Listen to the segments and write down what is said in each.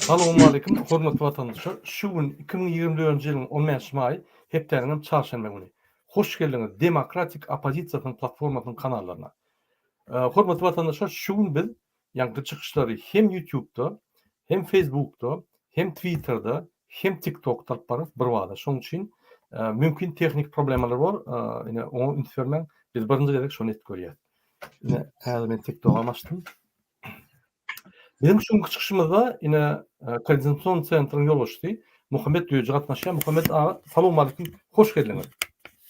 Salowmaleýkim hormatly watandaşlar! Şu gün 2024-nji ýylyň 15 maýy hepdäniň hem çarşenbe güni. Hoş geldiňiz Demokratik oppozisiýasynyň platformasynyň kanallaryna. Hormatly watandaşlar şu gün biz ýaňky çykyşlary hem YouTube'da, hem Facebook'da, hem Twitter'da, hem TikTok'da alyp bararys birbada. Şonuň üçin mümkin tehniki problemalar bor, ine oňa üns bermäň. Biz birinji gezek şony edip görýäs. Ine häzir men TikTok'am açdym. Biziň şu günki çykyşymyzda ine Koordinasion sentriň ýolbaşçysy Muhammet Düýeji gatnaşýar. Muhammet aga, salowmaleýkim, hoş geldiňiz.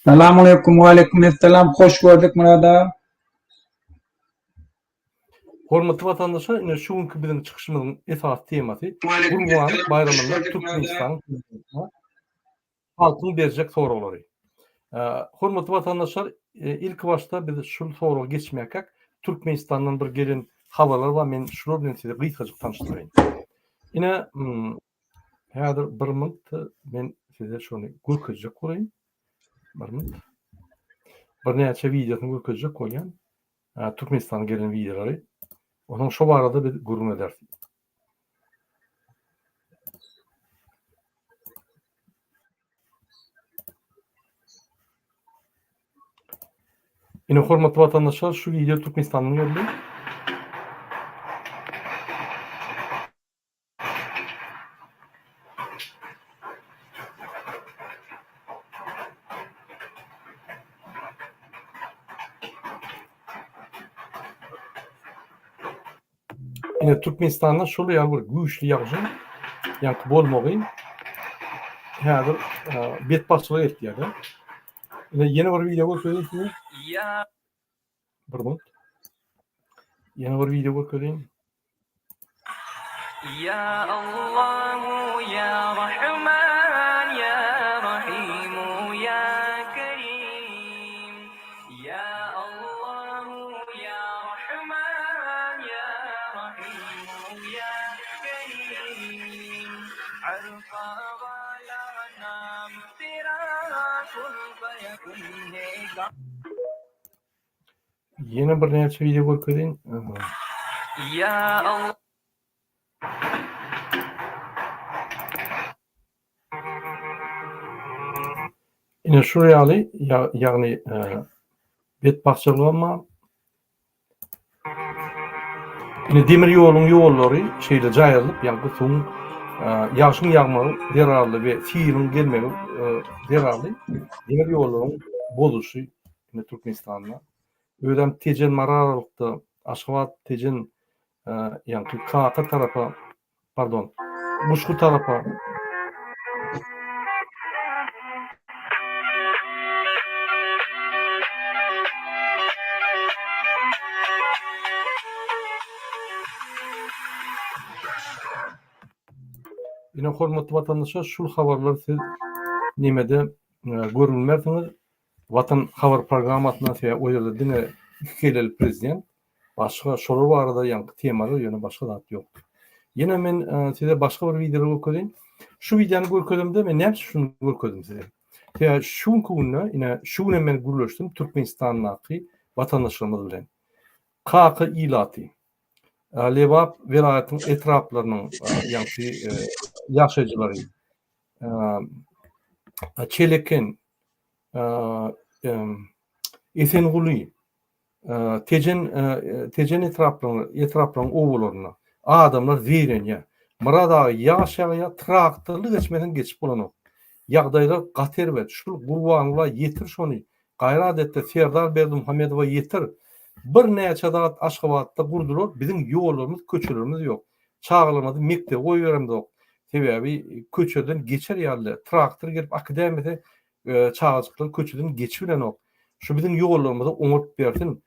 Salamaleýkum, waleýkim essalam, hoş gördük Myrat aga. Hormatly watandaşlar, ine şu günki biziň çykyşymyzyň esasy temasy Gurbanlyk baýramynda Türkmenistanyň Prezidentine halkyň berjek soraglary. Hormatly watandaşlar, ilki başda biz şul soraga geçmäkäk, Türkmenistandan bir gelen habarlar bar, men şular bilen sizi gysgajyk tanyşdyraýyn. Ine, häzir bir minut men size şony görkezjek bolaýyn. Bir minut. Birnäçe wideosyny görkezjek bolýan. Türkmenistana gelen wideolary. Onsoň şo barada biz gürrüň ederis. Ine hormatly watandaşlar şu wideo Türkmenistandan geldi. Ine Türkmenistanda şol ýaly bir güýçli ýagyşyň ýaňky bolmagy häzir betbagtçylyga eltýär-de. Ine ýene bir wideo görkezeýin size. Bir minut. Ýene bir wideo görkezeýin. Ya Allahu ya Rahman ya Rahimu ya Kerim Ya Allahu ya Rahman ya Rahimu ya Kerim Arfa wala naam tera kun feyekun he Ýene birnäçe wideo görkezeýin. Ya Allah. Ine şu ýaly, ýagny betbagtçylygam bar. Ine demir ýoluň ýollary şeýle jaýrylyp, ýagny suwuň ýagşyň ýagmagy zerarly we siliň gelmegi zerarly demir ýollaryň bozulyşy ine Türkmenistanda. Özem Tejen Mary aralykda Aşgabat Tejen ýaňky Kaka tarapa pardon Guşgy tarapa Ine hormatly watandaşlar şul habarlar siz nemede görülmersiňiz Watan habar programmasyndan sebäbi o ýerde diňe iki keleli prezident başga şolar barada ýaňky temalar ýöne başga zat ýok. Ýene men size başga bir wideolar görkezeýin. Şu wideony görkezemde men näme üçin şuny görkezdim size? Sebäbi şu günki günde ine şu gün hem men gürleşdim Türkmenistandaky watandaşlarymyz bilen. Kaka ilaty Lebap welaýatynyň etraplarynyň ýaňky ýaşaýjylary Çeleken, Esenguly, Tejen, Tejen etraplarynyň, etraplaryň obalarynda adamlar zeýrenýär. Myrat aga ýaş ýagýar, traktorly geçmeseň geçip bolanok. Ýagdaýlar gaty erbet. Şul Gurbangula ýetir şony. Gaýrat etde Serdar Berdimuhamedowa ýetir. Birnäçe zat Aşgabatda gurdular, biziň ýollarymyz, köçelerimiz ýok. Çagalarymyzy mekdebe goýberemzok. Sebäbi köçeden geçer ýaly däl. Traktor gelip akidäýmese çagajyklar köçeden geçibilenok. Şu biziň ýollarymyzy oňaryp bersin.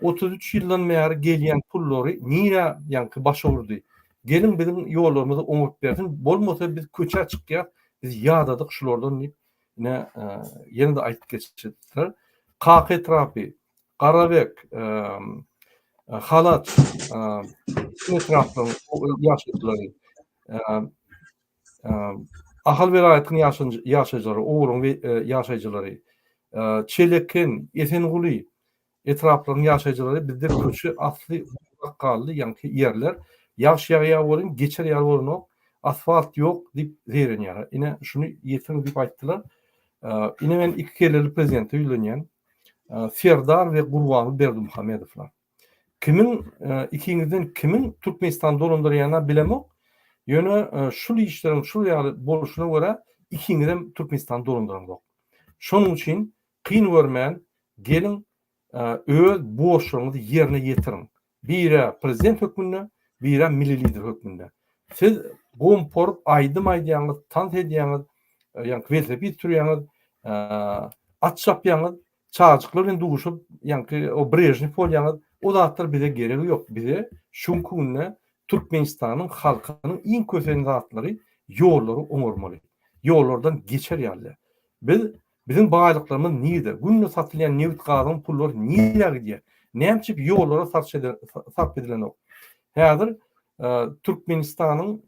33 ýyldan bäri gelýän pullary nirä ýaňky başa urdy. Geliň biziň ýollarymyzy oňaryp bersin. Bolmasa biz köçä çykýas. Biz ýadadyk şulardan diýip ine ýene-de aýdyp geçipdir. Kaka etrapy, Garabek, Halaç etraplaryň ýaşaýjylary, Ahal welaýatynyň ýaşaýjylary, Oguryň ýaşaýjylary, Çeleken, Esenguly etraplaryň ýaşaýjylary bizde köçe asly gurak galdy, ýaňky ýerler. Ýagyş ýagýar welin, geçer ýaly bolanok. Asfalt ýok diýip zeýrenýärler. Ine, şuny ýetiriň diýip aýtdylar. Ine men iki kelleli prezidente ýüzlenýän. Serdar we Gurbanguly Berdimuhamedowlar. Kimiň ikiňizden kimiň Türkmenistany dolandyrýanyna bilemok. Ýöne şul işleriň şul ýaly bolşuna görä ikiňizem Türkmenistany dolandyraňzok. Şonuň üçin kyn görmän geliň öz borçlaryňyzy ýerine ýetiriň. Biri prezident hökmünde, biri milli lider hökmünde. Siz gomporyp aýdym aýdýaňyz, tans edýäňiz, ýaňky welosiped sürýäňiz, at çapýaňyz, çagajyklar bilen duşup, ýaňky o Brežnew bolýaňyz. O zatlar bize geregi ýok. Bize şu günki günde Türkmenistanyň halkynyň iň kösen zatlary ýollary oňarmaly. Ýollardan geçer ýaly. Biz Biziň baýlyklarymyz nirde? Günde satylýan nebit-gazyň pullary nirä gidýär? Näme üçin ýollara sarp edilenok? Häzir Türkmenistanyň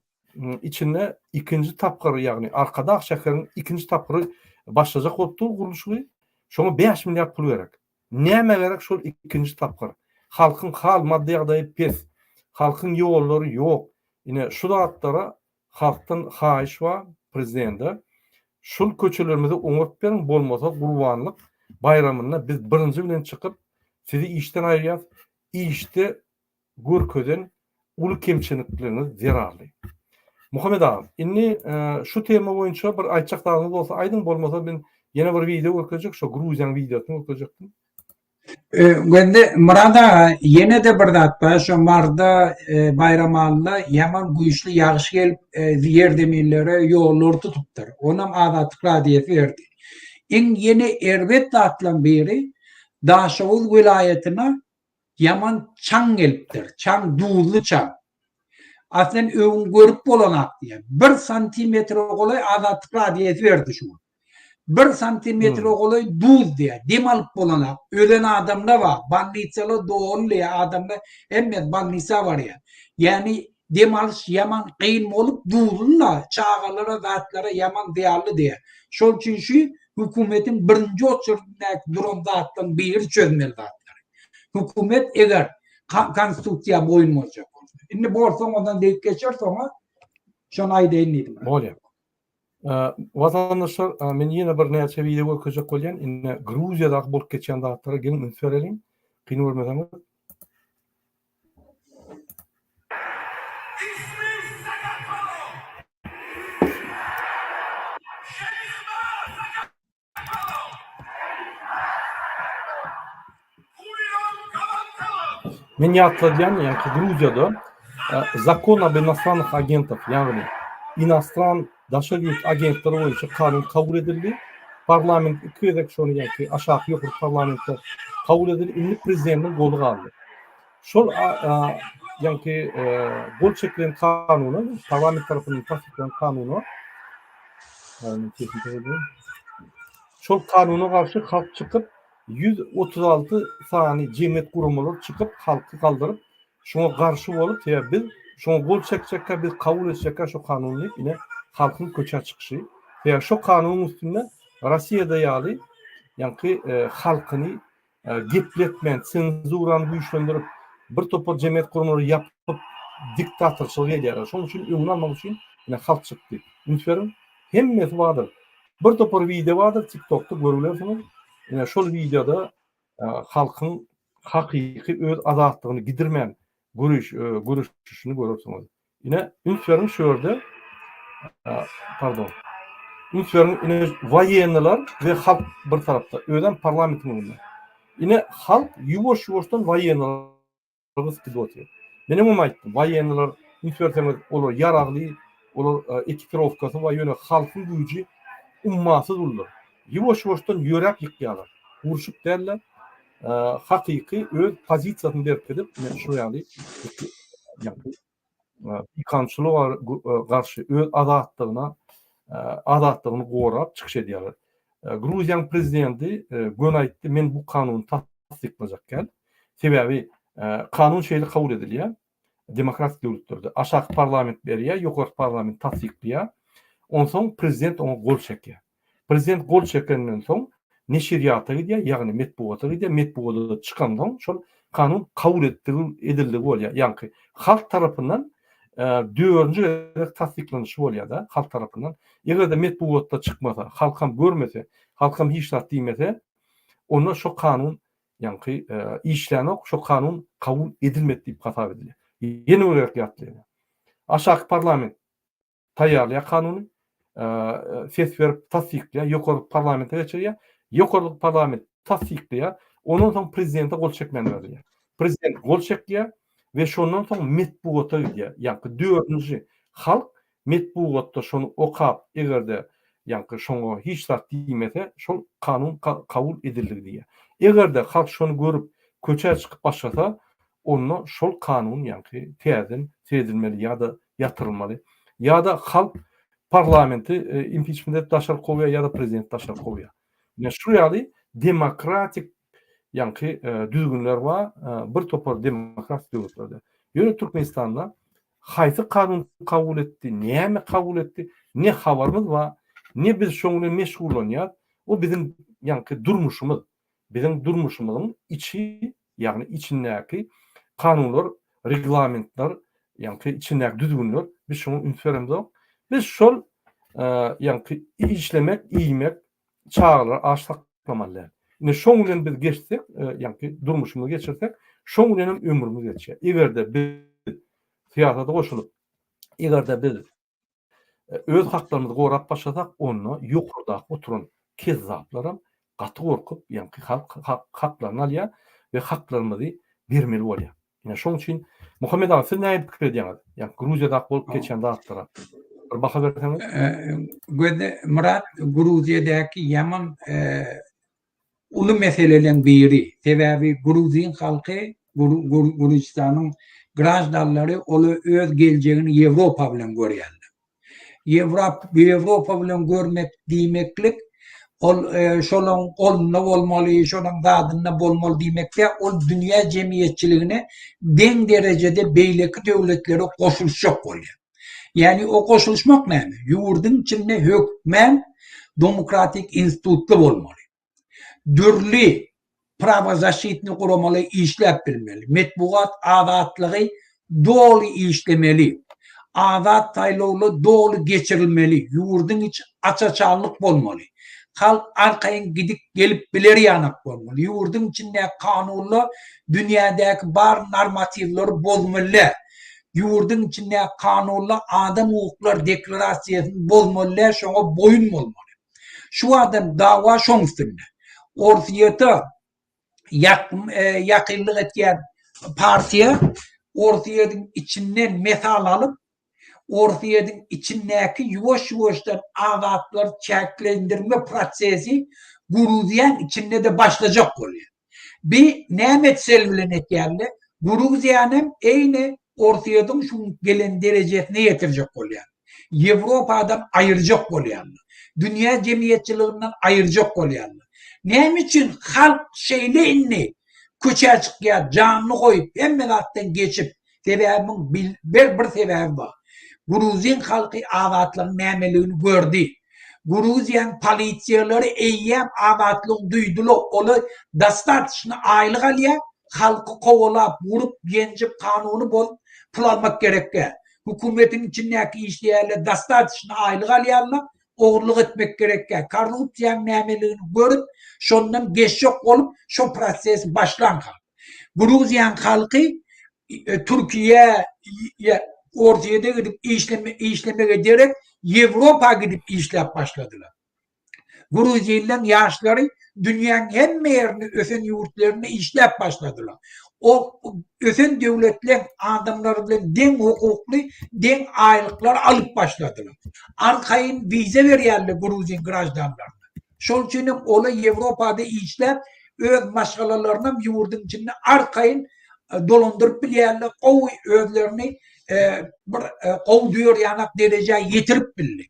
içinde ikinji tapgyr, ýagny Arkadag şäheriniň ikinji tapgyry başlajak bolup dur gurluşygy. Şoňa 5 milliard pul gerek. Nämä gerek şol ikinji tapgyr? Halkyň hal maddy ýagdaýy pes. Halkyň ýollary ýok. Ine şu zatlara Halkdan haýyş bar prezidende şul köçelerimizi oňaryp beriň bolmasa gurbanlyk baýramynda biz birinji bilen çykyp sizi işden aýyrýas işde görkezen uly kemçilikleriňiz zerarly. Muhammet agam indi şu tema boýunça bir aýtjak zadyňyz bolsa aýdyň bolmasa men ýene bir wideo görkezjek şo Gruziýaň wideosyny görkezjekdim. Gözde Myrat aga ýene-de bir zat bar, şo Marda Baýramalyda ýaman güýçli ýagyş gelip ýerzeminlere ýollary tutupdyr. Onam Azatlyk radiosy berdi. Iň ýene erbet zatlaryň biri Daşoguz welaýatyna ýaman çaň gelipdir. Çaň duzly çaň. Aslen öwüň görüp bolanak diýýär. Bir santimetre golaý Azatlyk radiosy berdi şu gün. Bir santimetre golaý duz diýýär. Dem alyp bolanak. Ölen adamlar bar. Bolnisalar doly diýýär. Adamlar hemmesi bolnisa barýar. Ýagny dem alyş ýaman kyn bolup duzly-da çagalara zatlara ýaman zyýanly diýýär. Şol üçin şu hökümetiň birinji oçerdindäki duran zatlaryň biri çözmeli zatlary. Hökümet eger konstitusiýa boýun boljak bolsa. Indi bolsaň ondan degip geçer soňa şony aýdaýyn diýdim. Bolýar. Watandaşlar, men ýene bir näçe wideo görkezjek bolýan. Indi Gruziýadaky bolup geçýän zatlara geliň üns bereliň. Kyn görmeseňiz. Men ýatladýan, ýagny Gruziýada Zakon ob inostrannych agentov, ýagny inostran daşary ýurt agentleri boýunça kanun kabul edildi. Parlament iki gezek şony ýagny aşaky ýokary parlamentde kabul edildi. Indi prezidentiň goly galdy. Şol ýagny gol çekilen kanuna, parlament tarapyndan tassyklanan kanuna Şol kanuna garşy halk çykyp, 136 sany jemgyýet guramalary çykyp, halky galdyryp, şoňa garşy bolup, sebäbi biz şoňa gol çekjekkä, biz kabul etjekkä şo kanuny diýip, ine, halkyň köçä çykyşy. Sebäbi şo kanunyň üstünde Rossiýada ýaly, ýaňky halkyny gepletmän, senzurany güýçlendirip, bir topar jemgyýet guramalary ýapyp, diktatorçylyk edýärler. Şonuň üçin öňüni almak üçin ine halk çykdy. Üns beriň, hemmesi bardyr. Bir topar wideo bardyr, TikTokda görübilersiňiz. Ine şol wideoda halkyň hakyky öz azatlygyny gidirmän göreş göreşişini görersiňiz. Ine, üns beriň şu ýerde, pardon. Üns beriň, ine woýenniler we halk bir tarapda, özem parlamentiň öňünde. Ine, halk ýuwaş-ýuwaşdan woýennileri gysyp gidip otyr. Men öňem aýtdym, woýenniler, üns berseňiz, olar ýaragly, olar ekipirowkasy bar, ýöne halkyň güýji ummasyz uludyr. Ýuwaş-ýuwaşdan ýöräp ýykýarlar. Urşup däl-de, hakyky öz pozisiýasyny berkidip, ine şu ýaly bikanunçylyga garşy öz azatlygyna azatlygyny gorap çykyş edýärler. Gruziýanyň prezidenti göni aýtdy, men bu kanuny tassyklajak däl. Sebäbi kanun şeýle kabul edilýär. Demokratik döwletlerde aşaky parlament berýär, ýokarky parlament tassyklaýar. Onsoň prezident oňa gol çekýär. Prezident gol çekenden soň neşirýata gidýär, ýagny metbugata gidýär, metbugata çykansoň şol kanun kabul edildigi bolýar. Ýaňky halk tarapyndan dördünji gezek tassyklanyşy bolýar-da halk tarapyndan. Eger-de metbugatda çykmasa, halkam görmese, halkam hiç zat diýmese, onda şo kanun ýaňky işlänok, şo kanun kabul edilmedi diýip hasap edilýär. Ýene bir gezek ýatlaýan. Aşaky parlament taýýarlaýar kanuny, ses berip tassyklaýar, ýokary parlamente geçirýär. Ýokarlyk parlament tassyklaýar. Ondan soň prezidente gol çekmäni berilýär. Prezident gol çekýär we şondan soň metbugata gidýär. Ýaňky dördünji halk metbugatda şony okap, eger-de ýaňky şoňa hiç zat diýmese, şol kanun kabul edildigi diýýär. Eger-de halk şony görüp köçä çykyp başlasa, onda şol kanun ýaňky täzeden seredilmeli ýa-da ýatyrylmaly. Ýa-da halk parlamenti impiçment edip daşary kowýar ýa-da prezidenti daşary kowýar. Ine şu ýaly demokratik ýaňky düzgünler bar bir topar demokratik döwletlerde. Ýöne Türkmenistanda haýsy kanun kabul etdi, näme kabul etdi, ne habarymyz bar, ne biz şoň bilen meşgullanýas. O biziň ýaňky durmuşymyz. Biziň durmuşymyzyň içi, ýagny içindäki kanunlar, reglamentler, ýaňky içindäki düzgünler, biz şoňa üns beremzok. Biz şol ýaňky işlemek, iýmek, çagalary aç saklamaly däl. Ine şoň bilen biz geçsek, ýaňky durmuşymyzy geçirsek, şoň bilen hem ömrümiz geçýär. Eger-de biz syýasata goşulyp, eger-de biz öz haklarymyzy gorap başlasak, onda ýokardaky oturan kezzaplaram gaty gorkup, ýaňky halk haklaryny alýar we haklarymyzy bermeli bolýar. Ine şoň üçin Muhammet aga siz nähili pikir edýäňiz? Ýa Gruziýadaky bolup geçýän zatlara bir baha berseňiz. Gözde Myrat Gruziýadaky ýaman uly meseleleň biri. Sebäbi gruzin halky Gürjüstanyň graždanlary olar öz geljegini Ýewropa bilen görýärler. Ýewrap Ýewropa bilen görmek diýmeklik ol şolaň golunda bolmaly, şolaň zadynda bolmaly diýmek däl, ol dünýä jemgyýetçiligine deň derejede beýleki döwletlere goşulyşjak bolýar. Ýagny o goşulyşmak näme? Ýurduň içinde hökmän demokratik institutly bolmaly. Dürli prawozaşitnyý guramalar işläp bilmeli. Metbugat azatlygy doly işlemeli. Azat saýlawlar doly geçirilmeli. Ýurduň içi aç-açanlyk bolmaly. Halk arkaýyn gidip gelip biler ýanak bolmaly. Ýurduň içindäki kanunlar dünýädäki bar normatiwleri bozmaly däl. Ýurduň içindäki kanunlar adam hukuklary deklarasiýasyny bozmaly däl, şoňa boýun bolmaly. Şu adam dawa şoň üstünde. Orsýete ýakynlyk etýän partiýa Orsýetiň içinden mesal alyp, Orsýetiň içindäki ýuwaş-ýuwaşdan azatlary çäklendirme prosesi Gruziýaň içinde-de başlajak bolýar. Bi näme sel bilen etýärler? Gruziýany eýni Orsýetiň şu gün gelen derejesine ýetirjek bolýar. Ýewropadan aýyrjak bolýarlar. Dünýä jemgyýetçiliginden aýyrjak bolýarlar. Näme üçin halk şeýle indi köçä çykýar, janyny goýup, hemme zatdan geçip, sebäbi muň bir bir sebäbi bar. Gruzin halky azatlygyň nämeligini gördi. Gruziýanyň polisiýalary eýýäm azatlygy duýdular, olar dostatoçny aýlyk alýar, halky kowalap, urup, ýenjip, kanuny bozup pul almak gerek däl. Hökümetiň içindäki işleýänler dostatoçny aýlyk alýarlar, ogurlyk etmek gerek däl. Korrupsiýanyň nämeligini görüp, şondan geçjek bolup, şo proses başlan halk. Gruziýanyň halky Türkiýä ýa Orsýede gidip işlemege derek Ýewropa gidip işläp başladylar. Gruzinleň ýaşlary dünýäň hemme ýerinde ösen ýurtlarynda işläp başladylar. O ösen döwletleň adamlary bilen deň hukukly, deň aýlyklar alyp başladylar. Arkaýyn wiza berýärler gruzin graždanlaryna. Şol üçin hem olar Ýewropada işläp, öz maşgalalarynam ýurduň içinde arkaýyn dolandyryp bilýärler, gowy özlerini bir gowy duýar ýanak derejä ýetirip bildi.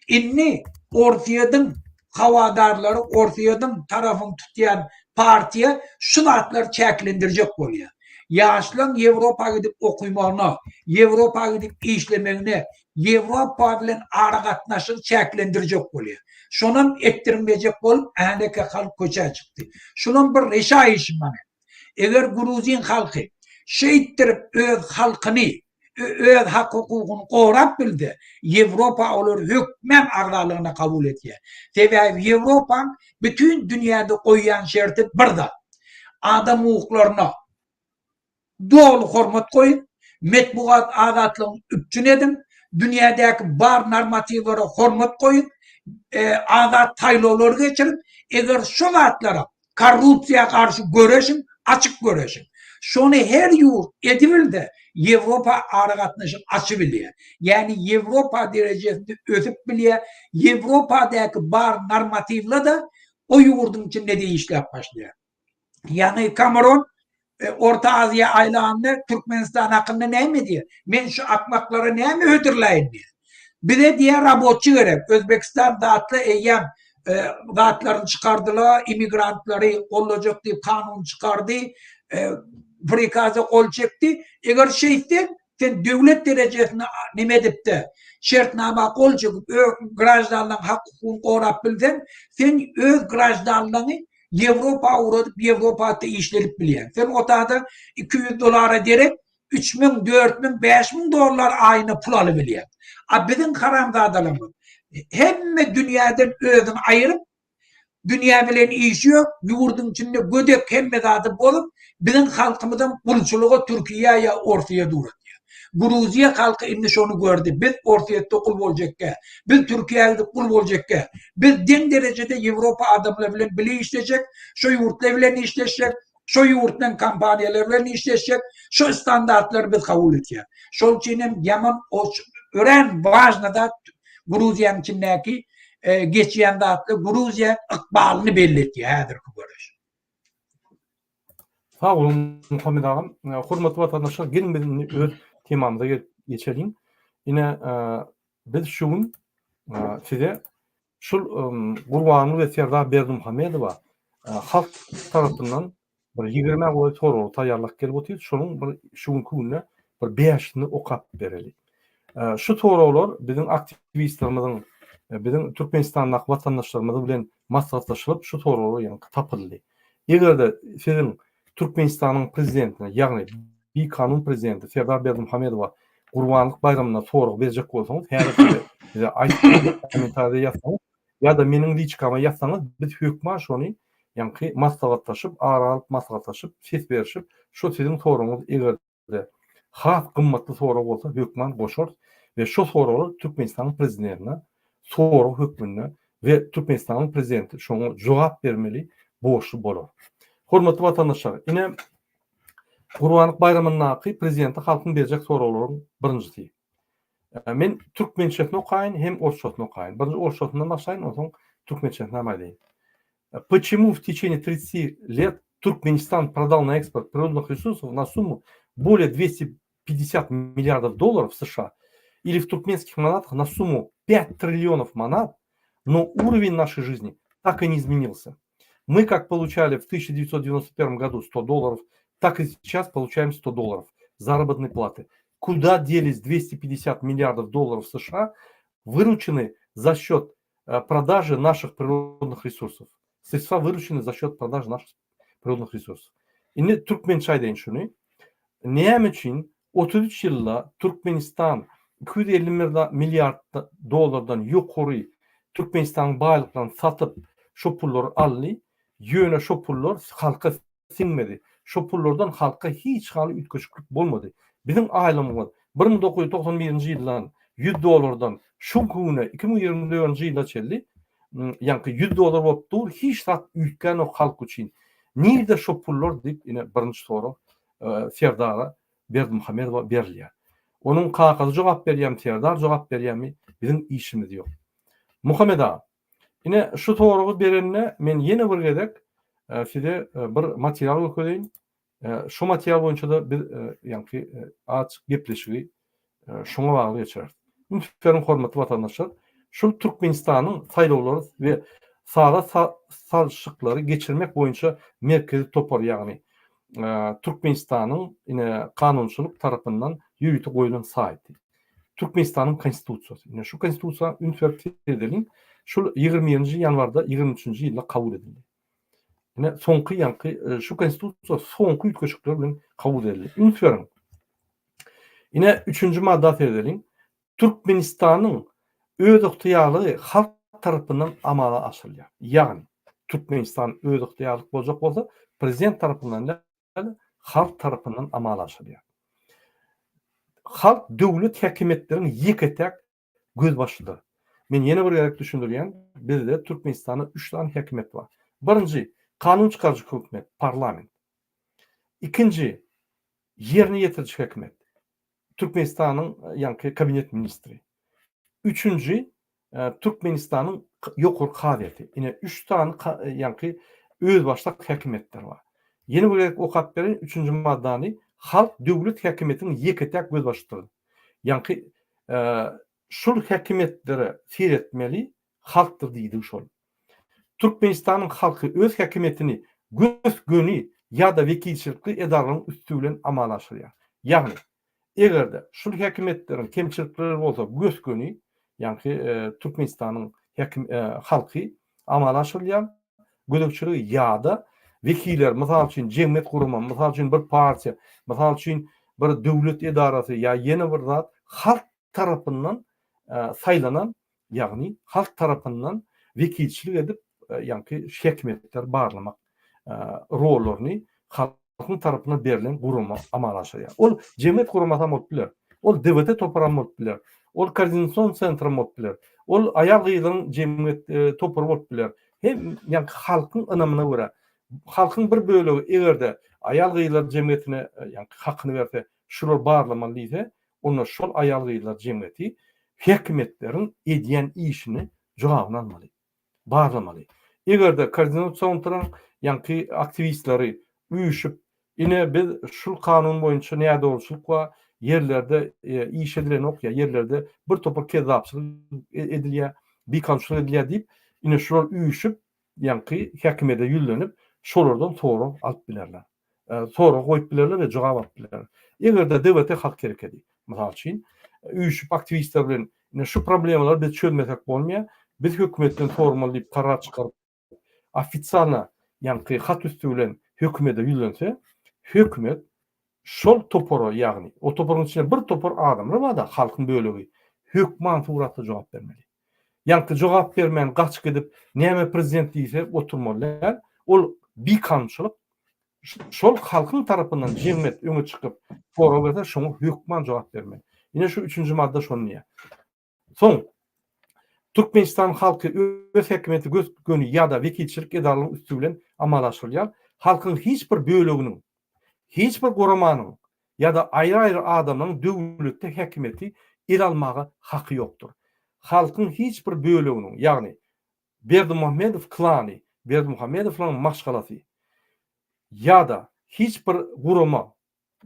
Indi Orsýetiň hawadarlary, Orsýetiň tarapyny tutýan partiýa şu zatlary çäklendirjek bolýar. Ýaşlaryň Ýewropa gidip okymagyna, Ýewropa gidip işlemegine, Ýewropa bilen aragatnaşygy çäklendirjek bolýar. Şonam etdirmejek bolup äneke halk köçä çykdy. Şulam bir reşa işi mana. Eger gruzin halky şeýtdirip öz halkyny. öz hak-hukugyny gorap bilse, Ýewropa olary hökmän agzalygyna kabul edýär. Sebäbi Ýewropaň bütin dünýäde goýýan şerti bir zat. Adam hukuklaryna doly hormat goýup, metbugat azatlygyny üpjün ediň, dünýädäki bar normatiwlere hormat goýup, azat saýlawlary geçirip, eger şu zatlara korrupsiýa garşy göreşiň, açyk göreşiň. Şony her ýurt edibilse, Ýewropa aragatnaşyk açybilýär. Ýagny Ýewropa derejesinde ösüp bilýär. Ýewropadäki bar normatiwler-de o ýurduň içinde-de işläp başlaýar. Ýaňy Kameron Orta Aziýa aýlanda Türkmenistan hakynda näme diýýär? Men şu akmaklara näme hödürläýin diýýär. Bize diýýär raboçy gerek. Özbekistan zatly eýýäm zatlaryny çykardylar, immigrantlary gollajak diýip kanun çykardy, prikaza gol çekdi. Eger şeýtseň, sen döwlet derejesinde neme edip-de, şertnama gol çekip, öz graždanlaryň hak-hukugyny gorap bilseň, sen öz graždanlaryňy Ýewropa ugradyp, Ýewropada işledip bilýäň. Sen o taýda 200 dolara derek 3000, 4000, 5000 dollar aýyna pul alybilýäň. A biziň haramzadalarymyz hemme dünýäden özüni aýyryp, dünýä bilen işi ýok, ýurduň içinde gödek hemme zady bozup, biziň halkymyzam gulçulyga Türkiýä ýa Orsyýa ugratýar. Gruziýa halky indi şony gördi. Biz Orsýetde gul boljakkä, biz Türkiýä gidip gul boljakkä, biz deň derejede Ýewropa adamlary bilen bile işlejek, şo ýurtlar bilen işleşjek, şo ýurtlaryň kompaniýalary bilen işleşjek, şo standartlary biz kabul etýäs. Şol üçin hem ýaman örän wažny zat Gruziýanyň içindäki geçýän zatlar Gruziýa ykbalyny belli etýär häzirki göreş. Sag boluň Muhammet agam. Hormatly watandaşlar, geliň biz indi öz temamyza gelip geçeliň. Ine, biz şu gün size şul Gurbanguly we Serdar Berdimuhamedowa halk tarapyndan bir ýigrimä golaý soragy taýýarlap gelip otyrys. Şonuň bir şu günki günde bir bäşisini okap bereli. Şu soraglar biziň aktiwistlerimiziň, biziň Türkmenistandaky watandaşlarymyz bilen maslahatlaşylyp şu soraglar ýaňky tapyldy. Eger-de siziň Türkmenistanyň prezidentine, ýagny bikanun prezidenti Serdar Berdimuhamedowa Gurbanlyk baýramynda sorag berjek bolsaňyz, häzir size bize aýtsaňyz, kommentariýada ýazsaňyz ýa-da meniň liçkama ýazsaňyz, biz hökman şony ýaňky maslahatlaşyp, ara alyp maslahatlaşyp, ses berişip, şo siziň soragyňyz eger de has gymmatly sorag bolsa hökman goşarys we şo soragy Türkmenistanyň prezidentine sorag hökmünde we Türkmenistanyň prezidenti şoňa jogap bermeli borçly bolar. Hormatly watandaşlar, ine Gurbanlyk baýramyndaky prezidente halkyň berjek soraglaryň birinjisi. Men türkmençesini okaýyn hem orsçasyny okaýyn. Birinji orsçasyndan başlaýyn, onsoň türkmençesini hem aýdaýyn. Почему в течение 30 лет Туркменистан продал на экспорт природных ресурсов на сумму более 250 миллиардов долларов США или в туркменских манатах на сумму 5 триллионов манат, но уровень нашей жизни так и не изменился. Мы как получали в 1991 году 100 долларов, так и сейчас получаем 100 долларов заработной платы. Куда делись 250 миллиардов долларов США, выручены за счет э, продажи наших природных ресурсов? Средства выручены за счет продажи наших природных ресурсов. Indi türkmençe aýdaýyn şuny. Näme üçin 33 ýylda Türkmenistan 250 milliard dollardan ýokary Türkmenistanyň baýlyklaryny satyp, şo pullary aldy, ýöne şo pullar halka siňmedi. Şo pullardan halka hiç hali üýtgeşiklik bolmady. Biziň aýlygymyz 1991-nji ýyldan 100 dollardan şu güne 2024-nji ýyla çenli ýaňky 100 dollar bolup dur, hiç zat üýtgänok halk üçin. Nirde şo pullar diýip ine birinji sorag Serdara Berdimuhamedowa berilýär. Onuň kakasy jogap berýärmi, Serdar jogap berýärmi, biziň işimiz ýok. Muhammet aga, ine şu soragy berende men ýene bir gezek size bir material görkezeýin. Şu material boýunça-da biz ýaňky azajyk gepleşigi şoňa bagly geçireris. Üns beriň hormatly watandaşlar, şul Türkmenistanyň saýlawlary we sala salşyklary geçirmek boýunça merkezi topar ýagny Türkmenistanyň ine kanunçylyk tarapyndan ýörite goýlan saýty. Türkmenistanyň konstitusiýasy. Ine şu konstitusiýa üns berip seredeliň. Şul 21-nji ýanwarda 23-nji ýylda kabul edildi. Ine soňky ýaňky şu konstitusiýa soňky üýtgeşikler bilen kabul edildi. Üns beriň. Ine, üçünji madda seredeliň. Türkmenistanyň özygtyýarlygy halk tarapyndan amala aşyrylýar. Ýagny, Türkmenistan özygtyýarlyk boljak bolsa, prezident tarapyndan däl, halk tarapyndan amala aşyrylýar. Halk döwlet häkimiýetleriniň ýeke-täk gözbaşydyr. Men ýene bir gezek düşündirýän, bizde Türkmenistanda üç sany häkimiýet bar. Birinji, kanun çykaryjy hökümet, parlament. Ikinji, ýerine ýetiriji hökümet, Türkmenistanyň ýaňky kabinet ministri. Üçünji, Türkmenistanyň ýokary kazyýeti. Ine, üç sany ýaňky özbaşdak häkimiýetler bar. Ýene bir gezek okap bereýin, üçünji maddany, Halk döwlet häkimiýetiniň ýeke-täk gözbaşydyr. Ýaňky şul häkimiýetlere seretmeli halkdyr diýdigi şol. Türkmenistanyň halky öz häkimiýetini gös-göni ýa-da wekilçilikli edaralaryň üsti bilen amala aşyrýar. Ýagny, eger-de şul häkimiýetleriň kemçilikleri bolsa gös-göni, ýaňky Türkmenistanyň halky amala aşyrylýar, gözegçiligi ýa-da wekiller, mysal üçin, jemgyýet gurama, mysal üçin, bir partiýa, mysal üçin, bir döwlet edarasy ýa ýene bir zat halk tarapyndan saýlanan, ýagny halk tarapyndan wekilçilik edip, ýaňky häkimiýetleri barlamak rollaryny halkyň tarapyndan berlen gurama amala aşyrýar. Ol jemgyýet guramasy hem bolup biler. Ol DWT topary hem bolup biler. Ol koordinasion sentr hem bolup biler. Ol aýal-gyzlaryň jemgyýet topary bolup biler. Hem ýaňky halkyň ynamyna görä, halkyň bir bölegi eger-de aýal-gyzlar jemgyýetine ýaňky hakyny berse, şular barlamaly diýse, onda şol aýal-gyzlar jemgyýeti häkimiýetleriň edýän işini jogabyny almaly. barlamaly. Eger-de koordinasion tryň ýaňky aktiwistleri üýşüp, ine biz şul kanun boýunça nädogruçylyk bar, ýerlerde iş edilenok ýa ýerlerde bir topar kezzapçylyk edilýär, bikanunçylyk edilýär diýip, ine şular üýşüp, ýaňky häkimiýete ýüzlenip, şolardan sorag alyp bilerler. Sorag goýup bilerler we jogap alyp bilerler. Eger-de DWT halk hereketi, mysal üçin, üýşüp aktiwistler bilen ine şu problemalary biz çözmesek bolmaýar, biz hökümetden sormaly diýip karar çykaryp, ofisialno ýaňky hat üsti bilen hökümete ýüzlense, hökümet şol topara, ýagny o toparyň içinde bir topar adamlar bar-da, halkyň bölegi, hökman suratda jogap bermeli. Ýaňky jogap bermän gaçyp gidip, näme prezident diýse oturmaly däl. Ol bikanunçylyk. Şol halkyň tarapyndan jemgyýet öňe çykyp sorag berse, şoňa hökman jogap bermeli. Ine şu üçünji madda şony diýýär. Soň Türkmenistan halky öz häkimiýeti gös-göni ýa-da wekilçilik edaralaryň üsti bilen amala aşyrylýar. Halkyň hiç bir böleginiň, hiç bir guramanyň ýa-da aýry-aýry adamlaryň döwletde häkimiýeti ele almaga haky ýokdur. Halkyň hiç bir böleginiň, ýagny Berdimuhamedow klany, Berdimuhamedowlaryň maşgalasy ýa-da hiç bir gurama,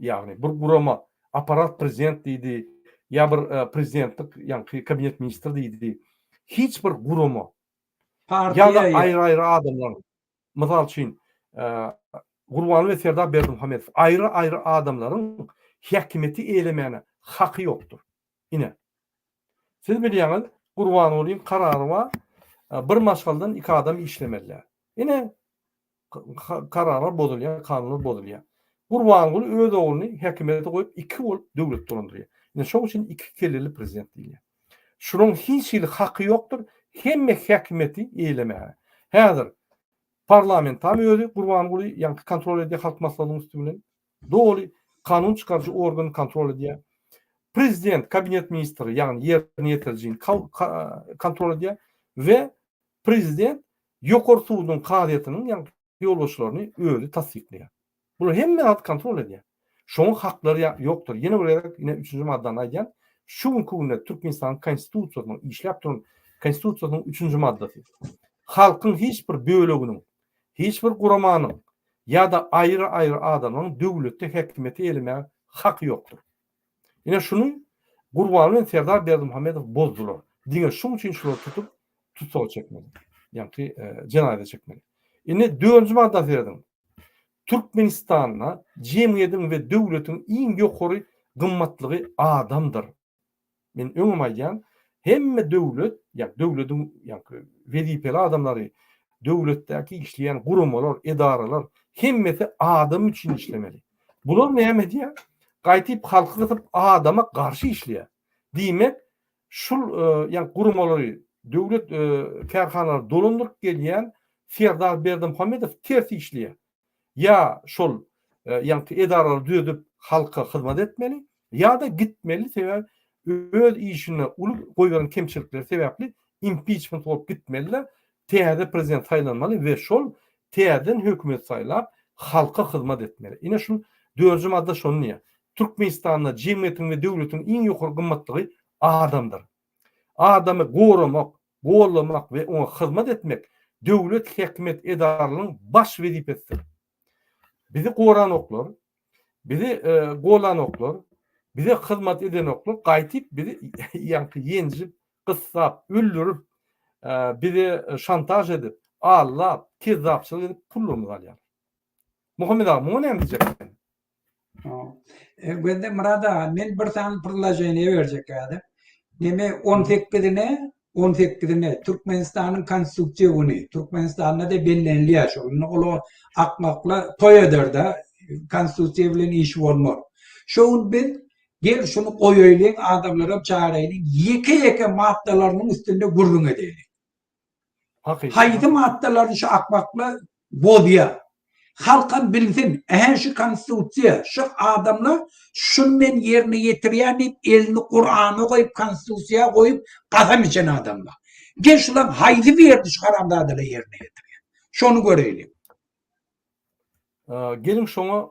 ýagny bir gurama, apparat prezident diýdi, ýa bir prezidentlik, ýaňky kabinet ministr diýdi, hiç bir gurama ýa-da aýry-aýry adamlaryň, mysal üçin, Gurbanguly we Serdar Berdimuhamedow aýry-aýry adamlaryň häkimiýeti eýelemäne haky ýokdur. Ine. Siz bilýäňiz, Gurbangulyň karary bar, bir maşgaladan iki adam işlemeli däl. Ine, kararlar bozulýar, kanunlar bozulýar. Gurbanguly öz ogluny häkimiýete goýup, iki bolup döwlet dolandyrýar. Ine, şoň üçin iki kelleli prezident diýilýär. Şularyň hiç hili haky ýokdur hemme häkimiýeti eýelemäge. Häzir parlamentam özi Gurbanguly ýaňky kontrol edýär Halk Maslahatynyň üsti bilen. Doly kanun çykaryjy organy kontrol edýär. Prezident, kabinet ministri, ýagny ýerine ýetirijini kontrol edýär we prezident ýokary suduň kazyýetiniň ýagny ýolbaşçylaryny özi tassyklaýar. Bular hemme zady kontrol edýär. Şoňa haklary ýokdur. Ýene bir gezek ine üçünji maddany aýdýan. Şu günki günde Türkmenistanyň Konstitusiýasynyň işläp duran Konstitusiýasynyň üçünji maddasy. Halkyň hiç bir böleginiň, hiç bir guramanyň ýa-da aýry-aýry adamlaryň döwletde häkimiýeti eýelemäge haky ýokdur. Ine şuny Gurbanguly bilen Serdar Berdimuhamedow bozdular. Diňe şuň üçin şulary tutup tussaga çekmeli. Ýaňky jenaýata çekmeli. Indi dördünji madda serediň. Türkmenistanda jemgyýetiň we döwletiň iň ýokary gymmatlygy adamdyr. Men öňem aýdýan, hemme döwlet, ýa döwletiň ýaňky wezipeli adamlary, döwletdäki işleýän guramalar, edaralar hemmesi adam üçin işlemeli. Bular näme edýär? Gaýtyp halky gysyp adama garşy işleýär. Diýmek, şul ýa guramalary, döwlet kärhanalary dolandyryp gelýän Serdar Berdimuhamedow ters işleýär. Ýa şol ýaňky edaralary düzedip halka hyzmat etmeli, ýa-da gitmeli, sebäbi öz işinde uly goýberen kemçilikleri sebäpli impiçment bolup gitmeli-de, täze prezident saýlanmaly we şol täzeden hökümet saýlap, halka hyzmat etmeli. Ine şul dördünji madda şony diýýär. Türkmenistanda jemgyýetiň we döwletiň iň ýokary gymmatlygy adamdyr. Adamy goramak, gollamak we oňa hyzmat etmek döwlet häkimiýet edaralarynyň baş wezipesidir. Bizi goranoklar, bizi gollanoklar, bize hyzmat edenoklar, gaýtyp bizi ýaňky ýenjip, gyssap, öldürip, bize şantaž edip, aldap, kezzapçylyk edip pullarymyzy alýarlar. Muhammet aga, muňa näme diýjek sen? Gözde Myrat aga, men bir sany priloženiýe berjek häzir. Neme 18-ine, 18-ine Türkmenistanyň Konstitusiýa güni, Türkmenistanda-da bellenilýär şo. Indi olar akmaklar toý eder-de, Konstitusiýa bilen işi bolmaz. Şo gün biz gel şuny goýaýlyň, adamlaram çagyraýlyň, ýeke-ýeke maddalarynyň üstünde gürrüň edeýlik. Haýsy maddalaryny şu akmaklar bozýar. Halkam bilsin, ähä şu konstitusiýa, şu adamlar şuny men ýerine ýetirýän diýip elini Kurana goýup, konstitusiýa goýup kasam içen adamlar. Gel şulaň haýsy birini şu haramzadalar ýerine ýetirýär. Şony göreýliň. Geliň şoňa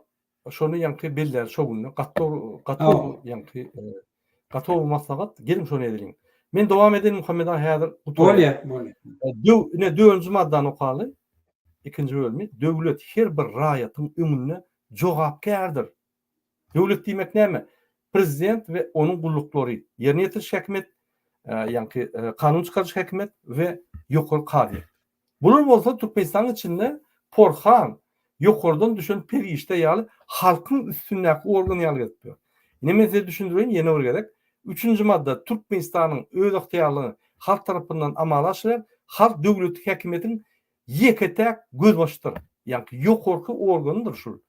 şony ýaňky belläli şo günde gaty gaty ýaňky gaty gowy maslahat geliň şony edeliň. Men dowam edeýin Muhammet aga häzir gutarýar. Bolýar, bolýar. Döw ine dördünji maddany okaly. Ikinji bölümi döwlet her bir raýatyň öňünde jogapkärdir. Döwlet diýmek näme? Prezident we onuň gulluklary, ýerine ýetiriş häkimiýet, ýaňky kanun çykaryjy häkimiýet we ýokary kazyýet. Bular bolsa Türkmenistanyň içinde porhan, ýokardan düşen perişde ýaly halkyň üstündäki organ ýaly gezip ýör. Ine men size düşündireýin ýene bir gezek. Üçünji madda Türkmenistanyň özygtyýarlygy halk tarapyndan amala aşyrýar. Halk döwleti häkimiýetiň ýeke-täk gözbaşydyr. Ýaňky ýokarky organydyr şul.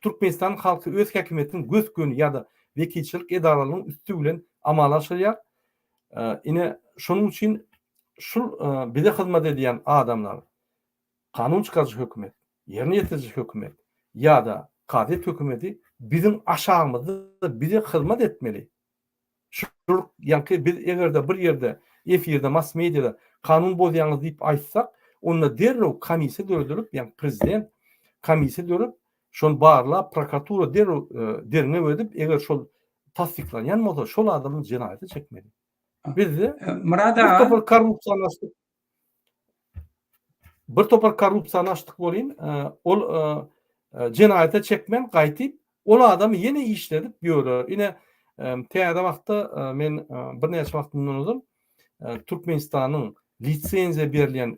Türkmenistanyň halky öz häkimiýetiniň gös-göni ýa-da wekilçilik edaralarynyň üsti bilen amala aşyrýar. Ine şonuň üçin şul bize hyzmat edýän adamlar, kanun çykaryjy hökümet, ýerine ýetiriji hökümet ýa-da kazyýet hökümeti biziň aşagymyzda bize hyzmat etmeli. Şul ýaňky biz eger-de bir ýerde efirde, mass mediada kanun bozýaňyz diýip aýtsak, onda derrew komissiýa döredilip, ýagny prezident komissiýa dörüp, şony barlap, prokuratura derrew derňew edip, eger şol tassyklanýan bolsa, şol adamy jenaýata çekmeli. Bizde Myrat bir aga. topar korrupsiýany açdyk. Bir topar korrupsiýany açdyk welin, ol jenaýata çekmän gaýtyp, ol adamy ýene işledip ýörler. Ine, täze wagtda men birnäçe wagt mundan ozal Türkmenistanyň lisenziýa berilýän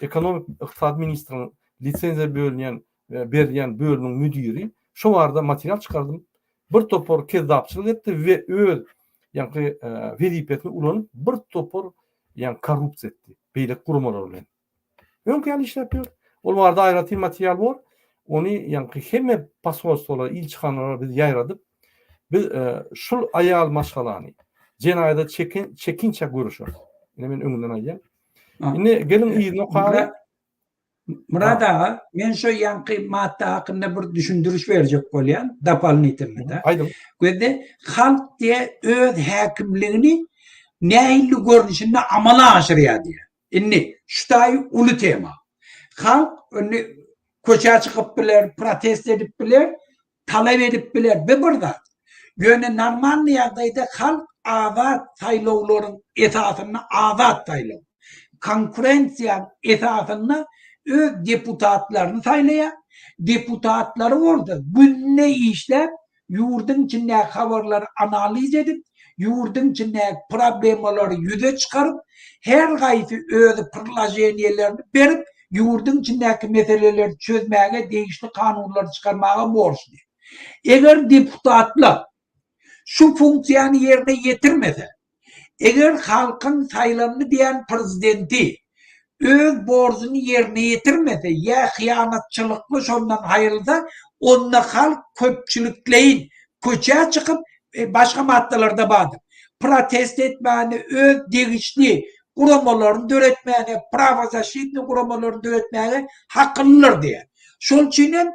ekonomik ykdysady ministriň lisenziýa bölünýän berilýän bölümiň müdiri şo barada material çykardym. Bir topar kezzapçylyk etdi we öz ýaňky wezipesini ulanyp bir topar ýaňky korrupsiýa etdi beýleki guramalar bilen. Öňki ýaly işläp ýör. Ol barada aýratyn material bor. Ony ýaňky hemme posolstwolara, ilçihanalara biz ýaýradyp, biz şul aýal maşgalany jenaýata çekin çekinçä göreşeris. Ine men öňünden aýdýan. Indi geliň yzyny okaly. Myrat aga, men şo ýaňky madda hakynda bir düşündiriş berjek bolýan, dopolnitelnyda. Aýdyň. Gözde halk diýe öz häkimligini nähili görnüşinde amala aşyrýar diýe. Indi şu taýy uly tema. Halk indi köçä çykyp biler, protest edip biler, talap edip biler, bu bir zat. Ýöne normalny ýagdaýda halk azat saýlawlaryň esasynda azat saýlaw, konkurensiýaň esasynda öz deputatlaryny saýlaýar, deputatlary bolsa günde işläp ýurduň içindäki habarlary analiz edip, ýurduň içindäki problemalary ýüze çykaryp, her haýsy özi prlaženiýelerini berip, ýurduň içindäki meseleleri çözmäge degişli kanunlary çykarmaga borçly. Eger deputatlar şu funksiýany ýerine ýetirmese, Eger halkyň saýlandy diýen prezidenti öz borjuny ýerine ýetirmese ýa hyýanatçylykly şondan aýrylsa, onda halk köpçülikleýin, Köçä çykyp, başga maddalarda bardyr. Protest etmäne, öz degişli guramalaryny döretmäne, prawozaşitnyý guramalaryny döretmäge haklydyr diýýär. Şonuň üçin hem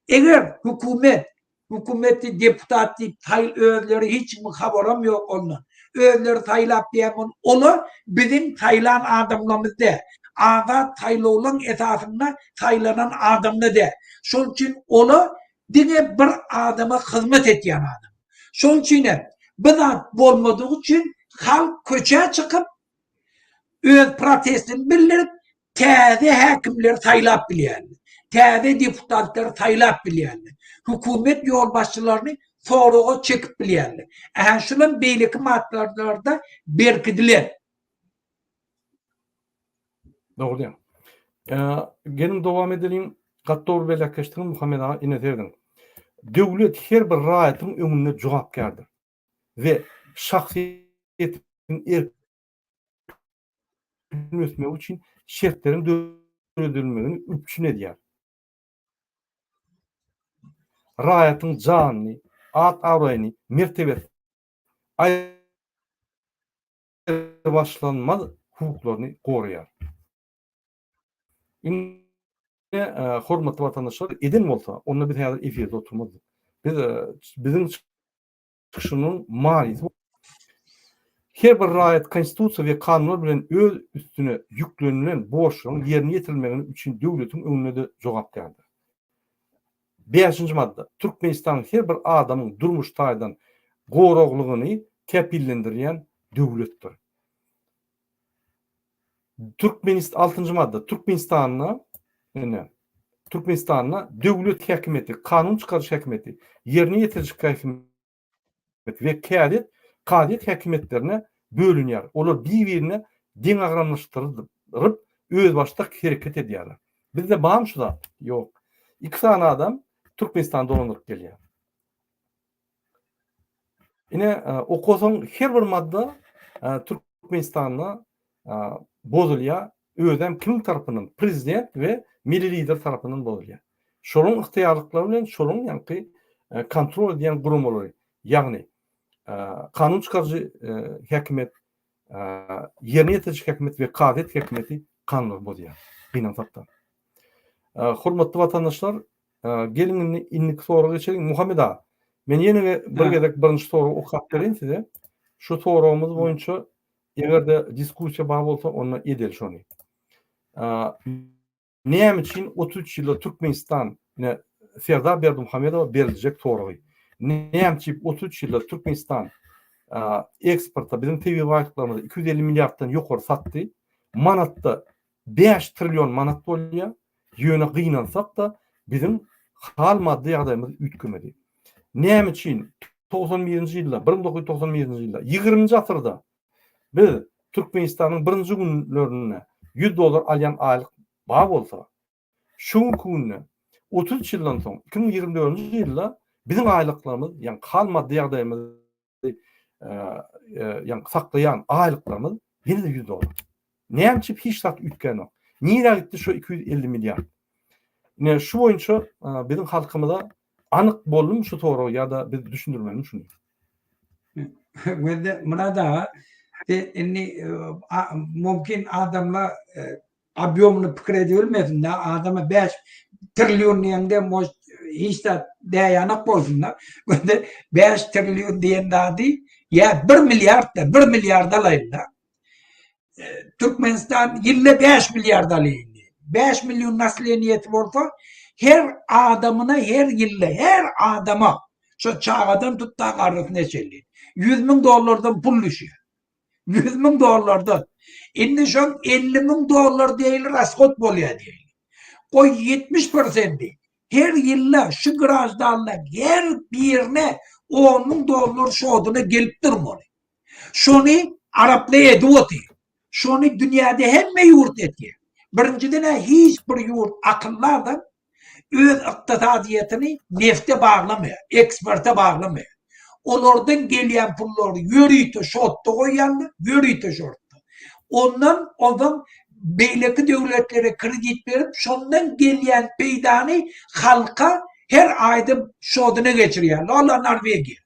eger hökümet Hökümeti deputat diýip saý özleri hiç kimiň habaram ýok ondan. Özleri saýlap diýen ol olar biziň saýlan adamlarymyz däl. Azat saýlawlaň esasynda saýlanan adamlar däl. Şol üçin olar diňe bir adama hyzmat etýän adam. Şol üçin hem bu zat bolmadygy üçin halk köçä çykyp öz protestini bildirip täze häkimleri saýlap bilýärler. Täze deputatlary saýlap bilýärler. Hökümet ýolbaşçylaryny soraga çekip bilýärler. Ähä şulam beýleki maddalarda berkidilen. Dogry diýýäň. Geliň dowam edeliň. Gaty dogry belläp geçdiňiz Muhammet aga ine serediň. Döwlet her bir raýatyň öňünde jogapkärdir we şahsyýetiň erkin ösmegi üçin şertleriň döredilmegini üpjün edýär. Raýatyň janyny, at-abraýyny, mertebesini aýrybaşlanmaz hukuklaryny goraýar. Ine, hormatly watandaşlar, eden bolsa, onda biz häzir efirde oturmazdyk. Biz biziň çykyşymyzyň manysy Her bir raýat Konstitusiýa we kanunlar bilen öz üstüne ýüklenilen borçlaryň ýerine ýetirilmegini üçin döwletiň öňünde-de jogapkärdir. Bäşinji madda. Türkmenistan her bir adamyň durmuş taýdan goraglygyny kepillendirýän döwletdir. Türkmenist altynjy madda. Türkmenistanda ine Türkmenistanda döwlet häkimiýeti, kanun çykaryş häkimiýeti, ýerine ýetiriji häkimiýet we käzet kazyýet häkimiýetlerine bölünýär. Olar bir-birine deňagramlaşdyryp, özbaşdak hereket edýärler. Bizde barmy şu zat? Ýok. Iki sany adam Türkmenistany dolandyryp gelýär. Ine, okasaň her bir madda Türkmenistanda bozulýar, özem kimiň tarapyndan? Prezident we milli lider tarapyndan bozulýar. Şolaryň ygtyýarlyklary bilen şolaryň ýaňky kontrol edýän guramalary, ýagny kanun çykaryjy häkimiýet, ýerine ýetiriji häkimiýet we kazyýet häkimiýeti kanunlary bozýar. Gynansakda. Hormatly watandaşlar, Geliň indi indiki soraga geçeliň. Muhammet aga, men ýene bir gezek birinji soragy okap bereýin size. Şu soragymyz boýunça eger-de diskussiýa bar bolsa, onda edeli şony. Näme üçin 33 ýylda Türkmenistan, ine Serdar Berdimuhamedowa beriljek soragy. Näme üçin 33 ýylda Türkmenistan eksporta biziň tebigy baýlyklarymyzy 250 milliarddan ýokary satdy. Manatda 5 trillion manat bolýar. Ýöne gynansak-da, biziň hal-maddy ýagdaýymyz üýtgemedi. Näme üçin 91-nji ýylda, 1991-nji ýylda, ýigriminji asyrda biz Türkmenistanyň birinji günlerinde 100 dollar alýan aýlyk bar bolsa, şu günki günde 33 ýyldan soň, 2024-nji ýylda biziň aýlyklarymyz, ýagny hal-maddy ýagdaýymyz ýagny saklaýan aýlyklarymyz ýene-de 100 dollar. Näme üçin hiç zat üýtgänok? Nirä gitdi şu 250 milliard? Ine şu boýunça biziň halkymyza anyk boldumy şu sorag ýa-da biz düşündirmelimi şuny? Gözde Myrat aga, indi mümkin adamlar Obýomny pikir edibilmesin-dä, adama 5 trillion diýende может hiç zat däýanak bolsun-da. Göndi 5 trillion diýen zady ýa 1 milliard-da, 1 milliard alaýyn-da. Türkmenistan ýylda 5 milliard alýar indi. 5 million nasleniýesi bolsa, her adamyna her ýylda her adama şo çagadan tut-da garrysyna çenli 100 müň dollardan pul düşýär. 100 müň dollardan. Indi şoň 50 müň dollar diýeli rashod bolýar diýeli. Goý 70 prosenti her ýylda şu graždanlaryň her birine 10 müň dollar şoduna gelip durmaly. Şony araplar edip otyr. Şony dünýäde hemme ýurt edýär. Birinjiden-ä hiç bir ýurt akylly adam öz ykdysadyýetini nefte baglamaýar, eksporta baglamaýar. Olardan gelýän pullary ýörite şotda goýýarlar, ýörite şotda. Ondan onsoň beýleki döwletlere kredit berip, şondan gelýän peýdany halka. Her aýda şodyna geçirýärler. Ola Norwegiýa.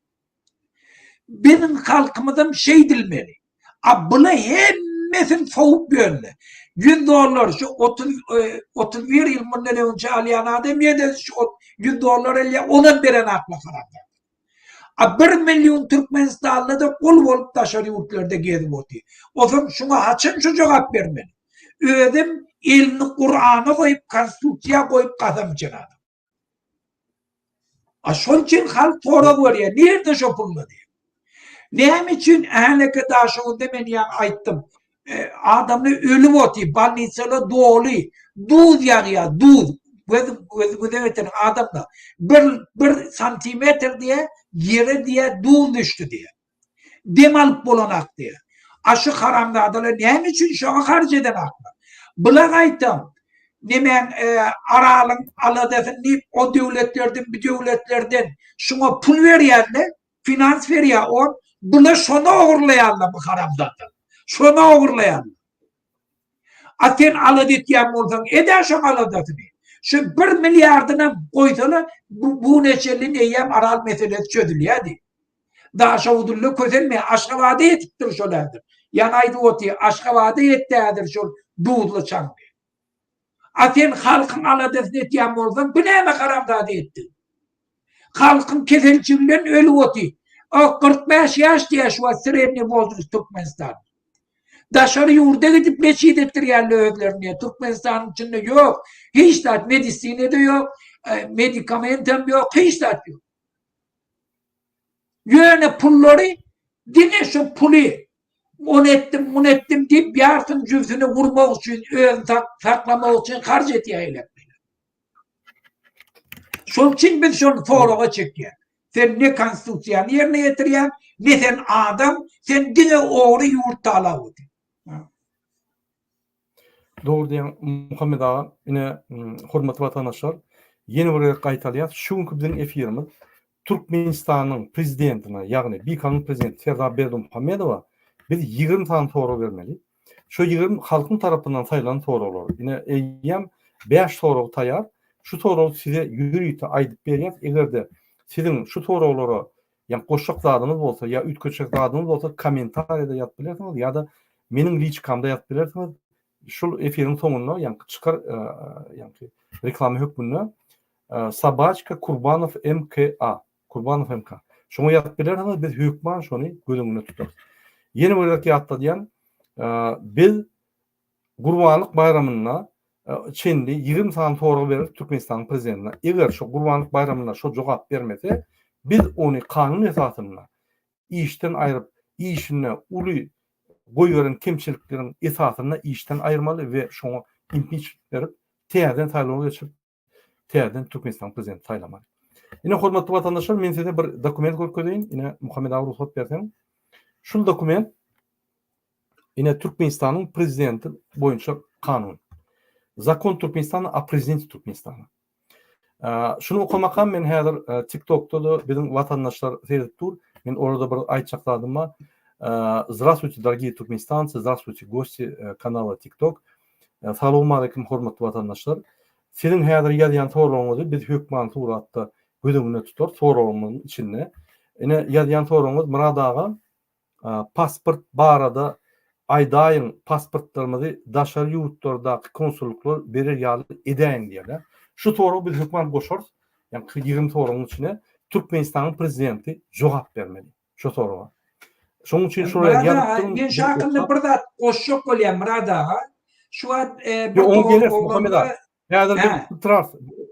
Biziň halkymyzam şeýdilmeli. A bula hemmesini sowup ýörler. 100 dollar şu 30 31 ýyl mundan öňçe alýan adam ýene şu 100 dollar alýar, onam beren akla haramzada. A 1 million Türkmenistanly-da gul bolup daşary ýurtlarda gezip otyr. Ozam şuňa haçan şu jogap bermeli? Özem elini Kurana goýup, konstitusiýa goýup kasam içen adam. A şol üçin halk sorag berýär, nirde şo pullar diýip. Näme üçin Äneke Daşoguzda men ýaňy aýtdym, e, adamlar ölüp otyr, bolnisalar doly, duz ýagýar, duz. Göz gözüňize getiriň adamlar. Bir bir santimetr diýe ýere diýe duz düşdi diýe. Dem alyp bolanak diýýär. A şu haramzadalar näme üçin şoňa harç edenaklar? Bular gaýtam nemäň Aralyň aladasyny diýip o döwletlerden bu döwletlerden şuňa pul berýärler, finans berýär on, bular şony ogurlaýarlar bu haramzadalar. Şony ogurlaýarlar. A sen alada etýän bolsaň edä şoň aladasyny. Şu bir milliardynam goýsalar bu güne çenli eýýäm Aral meselesi çözülýärdi. Daşoguzulla kösenme Aşgabada ýetipdir şol häzir. Ýaňy aýdyp otyr Aşgabada ýetdi häzir şol duzly çaň diýip. A sen halkyň aladasyny etýän bolsaň bu näme haramzada etdiň. Halkyň keselçiliginden ölüp otyr. A 45 ýaş diýýär şu wagt sredniý wozrast Türkmenistanda. Daşary ýurda gidip leçit etdirýärler özlerini. Türkmenistanyň içinde ýok. Hiç zat medisina-da ýok, medikamentem ýok, hiç zat ýok. Ýöne pullary diňe şu puly ony etdim, muny etdim diýip ýarsyny jübsüne urmak üçin, özüni saklamak üçin harç edýär eýläk-beýläk. Şonuň üçin biz şony soraga çekýäris. Sen ne konstitusiýany ýerine ýetirýäň, ne sen adam, sen diňe ogry ýurt talap otyr. Dogry diýýäň Muhammet aga. Ine, hormatly watandaşlar, ýene bir gezek gaýtalýas, şu günki biziň efirimiz Türkmenistanyň prezidentine, ýagny bikanun prezident Serdar Berdimuhamedowa biz 20 sany sorag bermeli. Şo 20 halkyň tarapyndan saýlanan soraglar. Ine, eýýäm 5 sorag taýýar. Şu soragy size ýörite aýdyp berýäs. Eger-de siziň şu soraglara Ýa goşjak zadyňyz bolsa, ýa üýtgetjek zadyňyz bolsa kommentariýada ýazyp bilersiňiz ýa-da meniň liçkamda ýazyp bilersiňiz. Şul efiriň soňunda ýaňky çykar ýaňky reklama hökmünde Sobaçka Kurbanow MKA Kurbanow MK. Şoňa ýazyp bilersiňiz biz hökman şony göz öňünde tutarys. Ýene bir gezek ýatladýan biz Gurbanlyk baýramyna çenli 20 sany sorag bereris Türkmenistanyň prezidentine. Eger şo Gurbanlyk baýramynda şo jogap bermese, biz ony kanun esasynda işden aýryp, işinde uly goýberen kemçilikleriň esasynda işden aýyrmaly we şoňa impiçment berip, täzeden saýlaw geçirip, täzeden Türkmenistanyň prezidenti saýlamaly. Ine hormatly watandaşlar, men size bir dokument görkezeýin. Ine Muhammet aga rugsat berseň. Şul dokument ine Türkmenistanyň prezidenti boýunça kanun. Zakon Türkmenistana o prezidenti Türkmenistana. Şuny okamakam men häzir TikTokda-da biziň watandaşlar seredip dur. Men orada bir aýtjak zadym bar. Здравствуйте, дорогие türkmenistanцы, здравствуйте, гости kanala TikTok. Salowmaleýkim hormatly watandaşlar. Siziň häzir ýazýan soragyňyzy biz hökman suratda göz öňünde tutarys soragymyzyň içinde. Ine ýazýan soragyňyz Myrat aga pasport barada aýdaýyň pasportlarymyzy daşary ýurtlardaky konsullyklar berer ýaly edäýiň diýýärler. Şu soragy biz hökman goşarys. Ýagny 20 soragyň içine Türkmenistanyň prezidenti jogap bermeli. Şu soraga. Şonuň üçin şuraya Myrat ýazyp aga, duruň. men şu hakynda bir zat goşjak bolýan Myrat aga. Şu wagt e, bir Ýok, oňa dogan geleris Muhammet oglanlara aga. Häzir Hä. biz tutarys.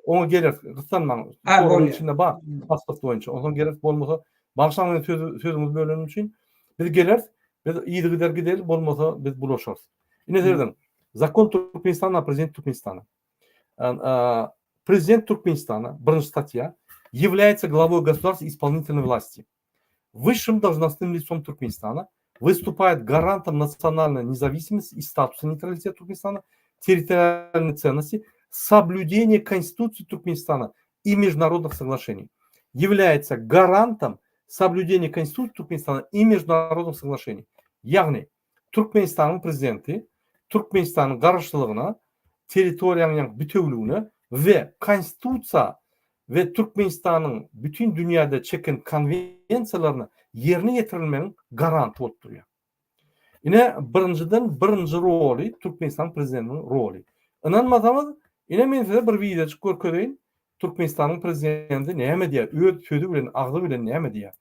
Oňa geleris. Gyssanmaň. Ha, Soragyň bolýar. içinde bar. Pasport boýunça. Onsoň geleris bolmasa, bagyşlaň meni söz, sözüňizi bölenim üçin. Biz geleris. Biz yzygider gideli, bolmasa biz bulaşarys. Ine serediň. Zakon Türkmenistana, prezident Türkmenistana. Prezident Türkmenistana, birinji statýa, является главой государства исполнительной власти. Высшим должностным лицом Туркменистана, выступает гарантом национальной независимости и статуса нейтралитета Туркменистана, территориальной ценности, соблюдения Конституции Туркменистана и международных соглашений. Является гарантом соблюдения Конституции Туркменистана и международных соглашений. Ýagny, Türkmenistanyň prezidenti Türkmenistanyň garaşsyzlygyna, territoriýanyň bitewüligine we Konstitusiýa. we Türkmenistanyň bütin dünýäde çeken konwensiýalaryny ýerine ýetirilmegiň garanty bolup durýar. Ine, birinjiden birinji roly Türkmenistanyň prezidentiniň roly. Ynanmasaňyz, ine men size bir wideojyk görkezeýin, Türkmenistanyň prezidenti näme diýýär, öz sözi bilen, agzy bilen näme diýýär.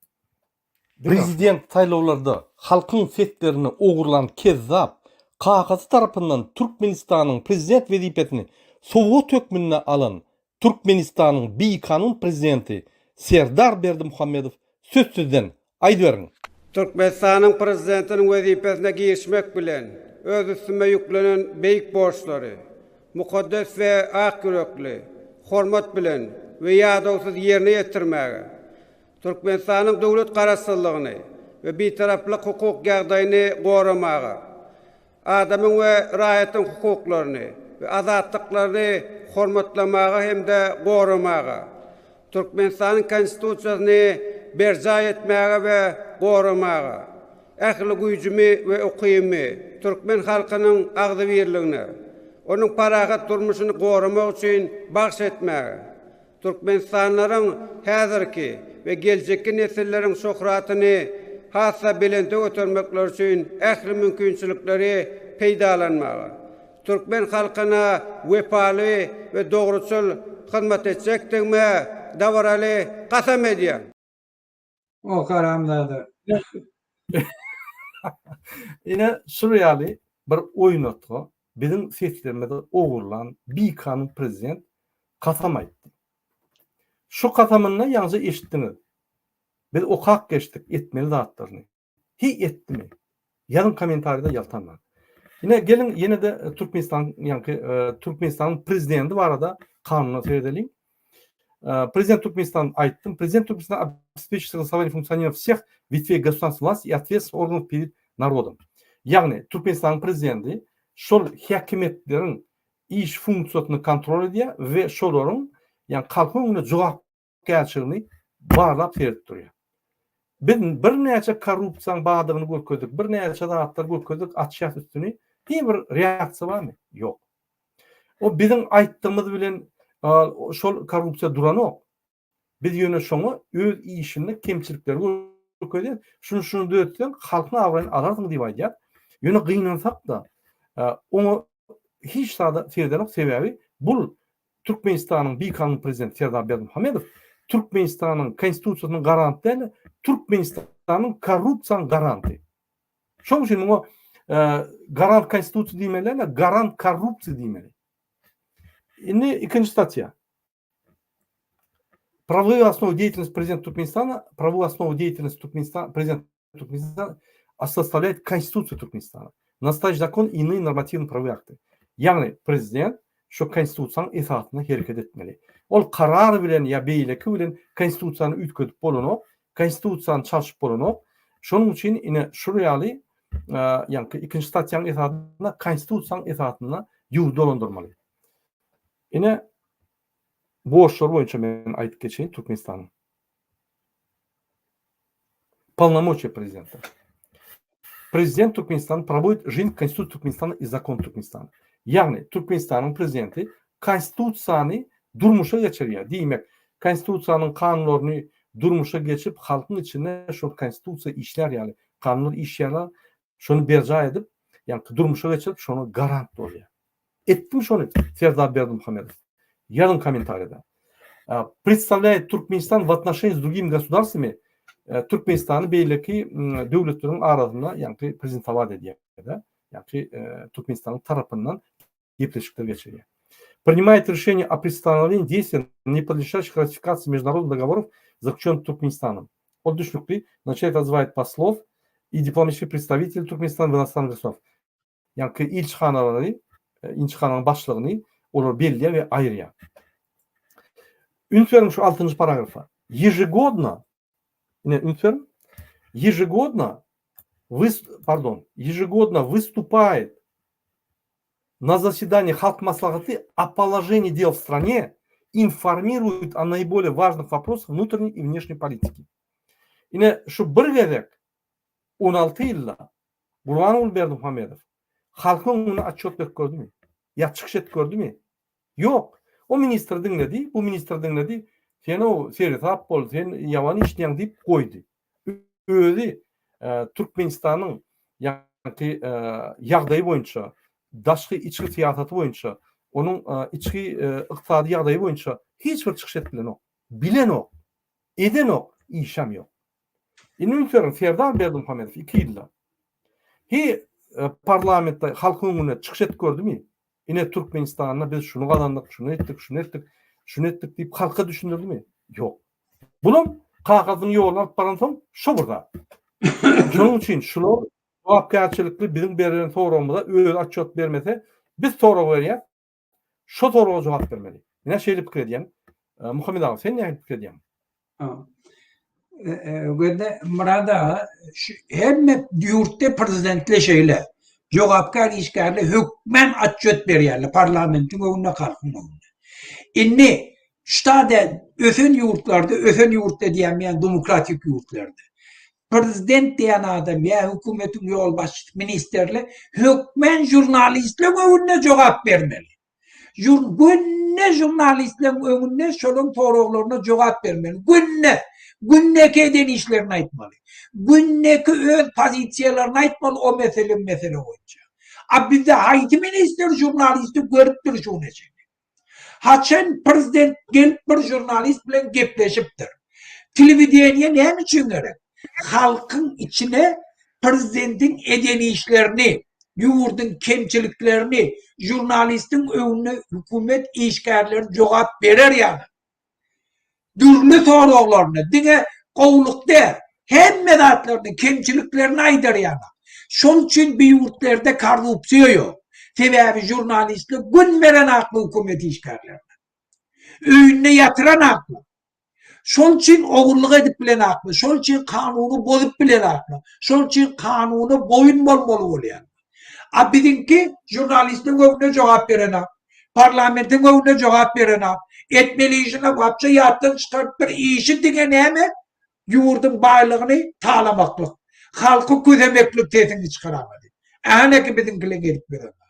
Prezident saýlawlarda halkyň seslerini ogurlan kezzap kakasy tarapyndan Türkmenistanyň prezident wezipesini sowgat hökmünde alan Türkmenistanyň bikanun prezidenti Serdar Berdimuhamedow söz sizden, aýdyberiň! Türkmenistanyň Prezidentiniň wezipesine girişmek bilen, öz üstüme ýüklenen beýik borçlary mukaddes we ak ýürekli, hormat bilen we ýadawsyz ýerine ýetirmäge, Türkmenistanyň döwlet Garaşsyzlygyny we Bitaraplyk hukuk ýagdaýyny goramaga, adamyň we raýatyň hukuklaryny we azatlyklaryny hormatlamaga hem-de goramaga, Türkmenistanyň Konstitusiýasyny berjaý etmäge we goramaga, ähli güýjümi we ukybymy türkmen halkynyň agzybirligine, onuň parahat durmuşyny goramak üçin bagyş etmäge, Türkmenistanlylaryň häzirki we geljekki nesilleriň şöhratyny has-da belente götermekleri üçin ähli mümkinçilikleri peýdalanmaga, türkmen halkyna wepaly we dogruçyl hyzmat etjekdigime dabaraly kasam edýän. O haramzada. Ine şul ýaly bir oýnatga biziň seslerimizi ogurlan bikanun prezident kasam aýtdy. Şu kasamynda ýaňja eşitdiňiz. Biz okap geçdik etmeli zatlaryny. Hiý etdimi? Ýazyň kommentariýada ýaltanmaň. Ine geliň ýene-de Türkmenistan ýaňky Türkmenistanyň prezidenti barada kanuna seredeliň. Prezident Türkmenistan aýtdym. Prezident Türkmenistan обеспечит согласование функционирования всех ветвей государственной власти и ответственных органов перед народом. Ýagny Türkmenistanyň prezidenti şol häkimiýetleriň iş funksiýasyny kontrol edýär we şolaryň ýagny halkyň öňünde jogapkärçiligini barlap seredip durýar. Biz birnäçe korrupsiýanyň bardygyny görkezdik, birnäçe zatlar görkezdik, açýas üstüni. Hiç bir reaksiýa barmy? Ýok. O biziň aýtdygymyz bilen şol korrupsiýa duranok. Biz ýöne şoňa öz işinde kemçilikleri görkezýäs. Şuny şuny düzetseň halkyň abraýyny alarsyň diýip aýdýas. Ýöne gynansak-da, oňa hiç zada seredenok sebäbi bul Türkmenistanyň bikanun prezidenti Serdar Berdimuhamedow Türkmenistanyň konstitusiýasynyň garanty däl-de, Türkmenistanyň korrupsiýanyň garanty. Şonuň üçin muňa garant konstitusiýa diýmeli däl-de, garant korrupsiýa diýmeli. Indi ikinji statýa. Правовые основы деятельности президента Туркменистана, правовую основу деятельности Туркменистана, президента Туркменистана составляет Конституция Туркменистана. Настоящий закон и иные нормативно-правовые акты. Ýagny prezident şu konstitusiýanyň esasynda hereket etmeli. Ol karar bilen ýa beýleki bilen konstitusiýany üýtgedip bolanok, konstitusiýany çalşyp bolanok. Şonuň üçin ine şul ýaly ýaňky ikinji statýanyň esasynda konstitusiýanyň esasynda ýurdy dolandyrmaly. Ine borçlar boýunça men aýdyp geçeýin Türkmenistanyň. Polnomoçiýa prezidenta. Prezident Türkmenistany prowoýit žin Konstitusiýa Türkmenistana i zakon Türkmenistana. Ýagny Türkmenistanyň prezidenti Konstitusiýany durmuşa geçirýär. Diýmek, Konstitusiýanyň kanunlaryny durmuşa geçirip halkyň içinde şol Konstitusiýa işlär ýaly, kanunlar işýärler, şony berjaý edip, ýagny durmuşa geçirip şoňa garant bolýar. Etdim şony Serdar Berdimuhamedow. Ýazyň kommentariýada. Predstavlyaet Türkmenistan w otnoşenii s drugimi gosudarstwami Türkmenistany beýleki döwletleriň arasynda ýaňky prezentowat edýär. Ýaňky Türkmenistanyň tarapyndan gepleşikler geçirýär. Принимает решение о приостановлении действия не подлежащих ратификации международных договоров, заключенных Туркменистаном. Ol düşnükli. Назначает отзывает послов и дипломатических представителей Туркменистана в иностранных государствах. Ýaňky ilçihanalary, ilçihananyň başlygyny olar belleýär we aýyrýar. Üns beriň şu altynjy paragrafa. Ýežegodno, ine üns beriň. Ýežegodno wys, pardon, ýežegodno wystupает na zasedaniýi Halk Maslahaty o položenии дел в стране, informiruет o naýbolее важных wопроsах внутренней и внешней politiki. Ine şu bir gezek 16 ýylda Gurbanguly Berdimuhamedow halkyň öňünde otçýot berip gördümi? Ýa çykyş edip gördümi? Ýok. O ministri diňledi, bu ministri diňledi. Sen-ow seresap bol, sen ýaman işleýäň diýip goýdy. Özi Türkmenistanyň ýaňky ýagdaýy boýunça, daşky içki syýasaty boýunça, onuň içki ykdysady ýagdaýy boýunça hiç bir çykyş edip bilenok. Bilenok. Edenok. Işem ýok. Indi üns beriň, Serdar Berdimuhamedow 2 ýylda hi parlamentde halkyň öňünde çykyş edip gördümi? Ine Türkmenistanda biz şuny gazandyk, şuny etdik, şuny etdik, şuny etdik diýip halka düşündirdimi? Ýok. Bulam kakasynyň ýoluny alyp baransoň şo bir zat. Şonuň üçin şular jogapkärçilikli biziň beren soragymyza özi otçet bermese, biz sorag berýäs, şo soraga jogap bermeli. Men şeýle pikir edýän. Muhammet aga, sen nähili pikir edýäň? Gözde Murad aga, şu hemme ýurtda prezidentler şeýle. Jogapkär işgärler hökmän otçet berýärler parlamentiň öňünde, halkyň öňünde. Indi ştada ösen ýurtlarda, ösen ýurtda diýýän men demokratik ýurtlarda. Prezident diýen adam ýa hökümetiň ýolbaşçysy, ministrler hökmän žurnalistleriň öňünde jogap bermeli. Žur günde žurnalistleriň öňünde şolaryň soraglaryna jogap bermeli. Günde. Gündeki eden işlerini aýtmaly. Gündeki öz pozisiýalaryny aýtmaly o mesele mesele boýunça. A bizde haýsy ministr žurnalisti görüpdir şu güne çenli? Haçan prezident gelip bir žurnalist bilen gepleşipdir? Telewideniýe näme üçin gerek? Halkyň içine prezidentiň eden işlerini, ýurduň kemçiliklerini žurnalistiň öňünde hökümet işgärleri jogap berer ýaly. Dürli soraglaryna, diňe gowulyk däl, hemme zatlaryny, kemçiliklerini aýdar ýaly. Şol üçin bu ýurtlarda korrupsiýa ýok. Sebäbi žurnalistler gün beren akly hökümet işgärlerine. Öýünde ýatyran akly. Şol üçin ogurlyk edip bilen akly, şol üçin kanuny bozup bilen akly, şol üçin kanuna boýun bolmaly bolýar. A biziňki žurnalistiň öňünde jogap berenak, parlamentiň öňünde jogap berenak, etmeli işini wapşe ýatdan çykaryp bir işi diňe näme? Ýurduň baýlygyny talamaklyk, halky kösemeklik sesini çykaramady. Äneki biziňkileň edip ýören zady.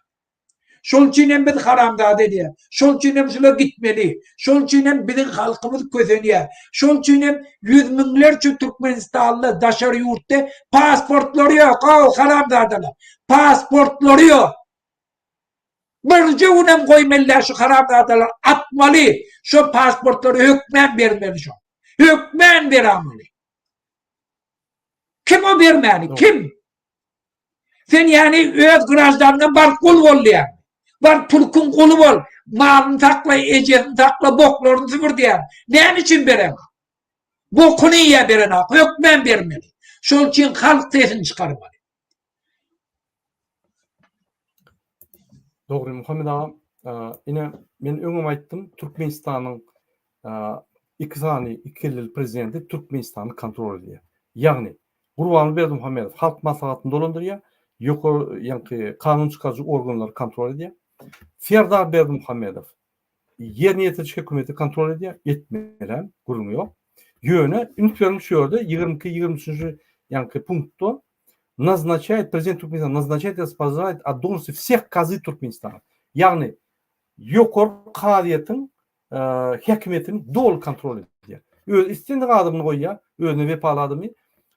Şol üçin hem biz haramzada edýär. Şol üçin hem şular gitmeli. Şol üçin hem biziň halkymyz kösenýär. Şol üçin hem ýüz müňlerçe türkmenistanly daşary ýurtda pasportlary ýok, ow haramzadalar. Pasportlary ýok. Birje günem goýmaly däl şu haramzadalar atmaly. Şo pasportlary hökmän bermeli şo. Hökmän beramaly. Kim o bermäni? Kim? Sen ýani öz graždanyňa bar gul bol diýýäň. Bar türküň guly bol. Malyny sakla, ejesini sakla, boklaryny süpür diýýäň. Näme üçin bereňok? Bokuny iýýä berenok, hökmän bermeli. Şol üçin halk sesini çykarmaly. Dogry Muhammet aga, ine men öňem aýtdym, Türkmenistanyň iki sany iki kelleli prezidenti Türkmenistany kontrol edýär. Ýagny Gurbanguly Berdimuhamedow Halk Maslahatyny dolandyrýar, ýokary ýaňky kanun çykaryjy organlary kontrol edýär. Serdar Berdimuhamedow ýerine ýetiriji hökümeti kontrol edýär, etmelem, gürrüň ýok. Ýöne üns beriň şu ýerde 22, 23-nji ýaňky punktda naznaçaýet prezident Türkmenistana naznaçaýet i osvobozdaýet od dolžnosti wseh kazy Türkmenistana. Ýagny ýokary kazyýetiň häkimiýetini doly kontrol edýär. Öz islendik adamyny goýýar, özüne wepaly adamy,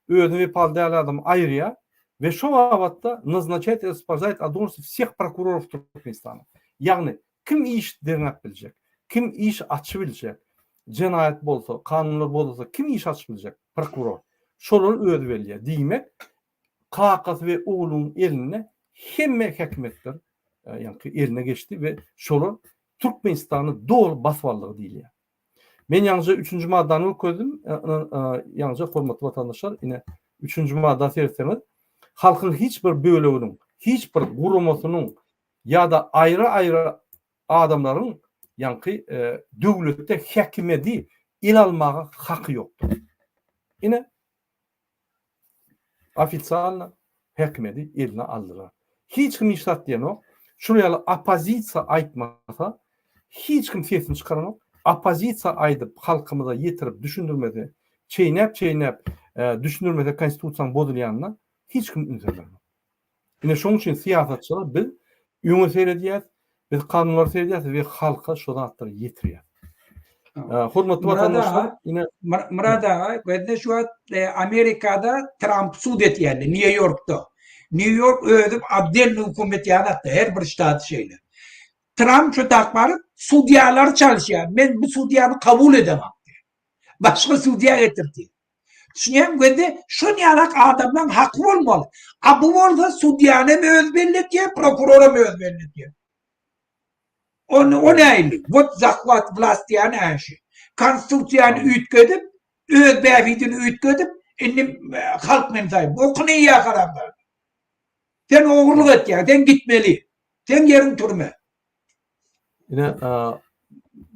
özüne wepaly däl adamy aýyrýar we şo babatda naznaçaýet i osvobozdaýet od dolžnosti wseh prokurorow Türkmenistana. Ýagny kim iş derňäp biljek, kim iş açyp biljek, jenaýat bolsa, kanunlar bozulsa kim iş açyp biljek? Prokuror. Şolary özi belleýär. Diýmek, kakasy we oglunyň elinde hemme häkimiýetler ýaňky eline geçdi we şolar Türkmenistany doly basyp aldygy diýilýär. Men ýaňyja üçünji maddany görkezdim. Ýaňyja hormatly watandaşlar, ine üçünji madda seretseňiz, halkyň hiç bir böleginiň, hiç bir guramasynyň ýa-da aýry-aýry adamlaryň ýaňky döwletde häkimiýeti ele almaga haky ýokdur. Ine Ofitsialno häkimiýeti eline aldylar. Hiç kim hiç zat diýenok. Şular ýaly oppozisiýa aýtmasa, hiç kim sesini çykaranok. Oppozisiýa aýdyp, halkymyza ýetirip düşündirmese, çeýnäp-çeýnäp düşündirmese konstitusiýanyň bozulýanyna hiç kim üns bermez. Ine şonuň üçin syýasatçylar biz öňe seredýäs, biz kanunlara seredýäs we halka şo zatlary ýetirýäs. Hormatly watandaşlar, ine Myrat aga, gözde şu wagt e, Amerikada Trump sud etýärler, Nýu-Ýorkda. Nýu-Ýork özi otdelny hökümet ýaly her bir ştat şeýle. Trump şu tak baryp sudýalary çalyşýar. Men bu sudýany kabul edemok diýýär. Başga sudýa getir diýýär. Düşünýäňmi gözde şon ýalak adamlaň haky bolmaly. A bu bolsa sudýany hem özi belletýär, prokuror hem özi belletýär. Ony o nähili? Wot zahwat vlast diýýän äşi. Konstitusiýany üýtgedip, öz bähbidini üýtgedip, indi e, halk meni saýyp. Okuny iýýär haramzada. Sen ogurlyk etýäň, sen gitmeli. Seň ýeriň türme. Ine,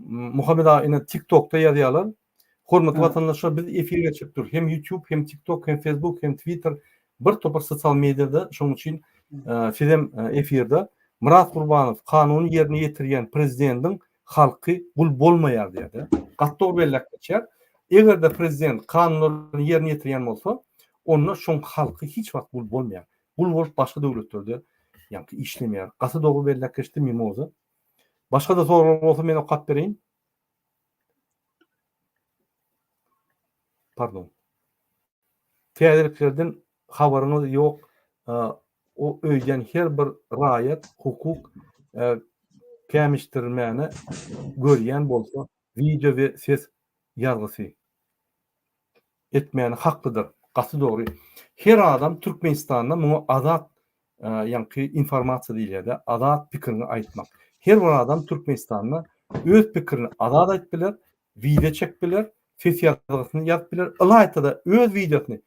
Muhammet aga ine TikTokda ýazýarlar. Hormatly watandaşlar biz efir geçirip dur. Hem YouTube, hem TikTok, hem Facebook, hem Twitter bir topar sosial mediada. Şonuň üçin siz hem efirde Myrat Gurbanow kanuny ýerine ýetirýän prezidentiň halky gul bolmaýar diýýär. Gaty dogry belläp geçýär. Eger-de prezident kanunlaryny ýerine ýetirýän bolsa, onda şoň halky hiç wagt gul bolmaýar. Gul bolup başga döwletlerde ýaňky işlemeýär. Gaty dogry belläp geçdi Mimoza. Başga-da soraglar bolsa men okap bereýin. Pardon. Täzeliklerden habaryňyz ýok. O öýden her bir raýat hukuk kämişdirmäne görýän bolsa wideo we ses ýazgysy. etmäne haklydyr. Gaty dogry. Her adam Türkmenistanda muňa azat ýaňky informasiýa diýilýär-de, azat pikiriňi aýtmak. Her bir adam Türkmenistanda öz pikirini azat aýdyp biler, wideo çekip biler, ses ýazgysyny ýazyp biler, ylaýta-da öz wideosyny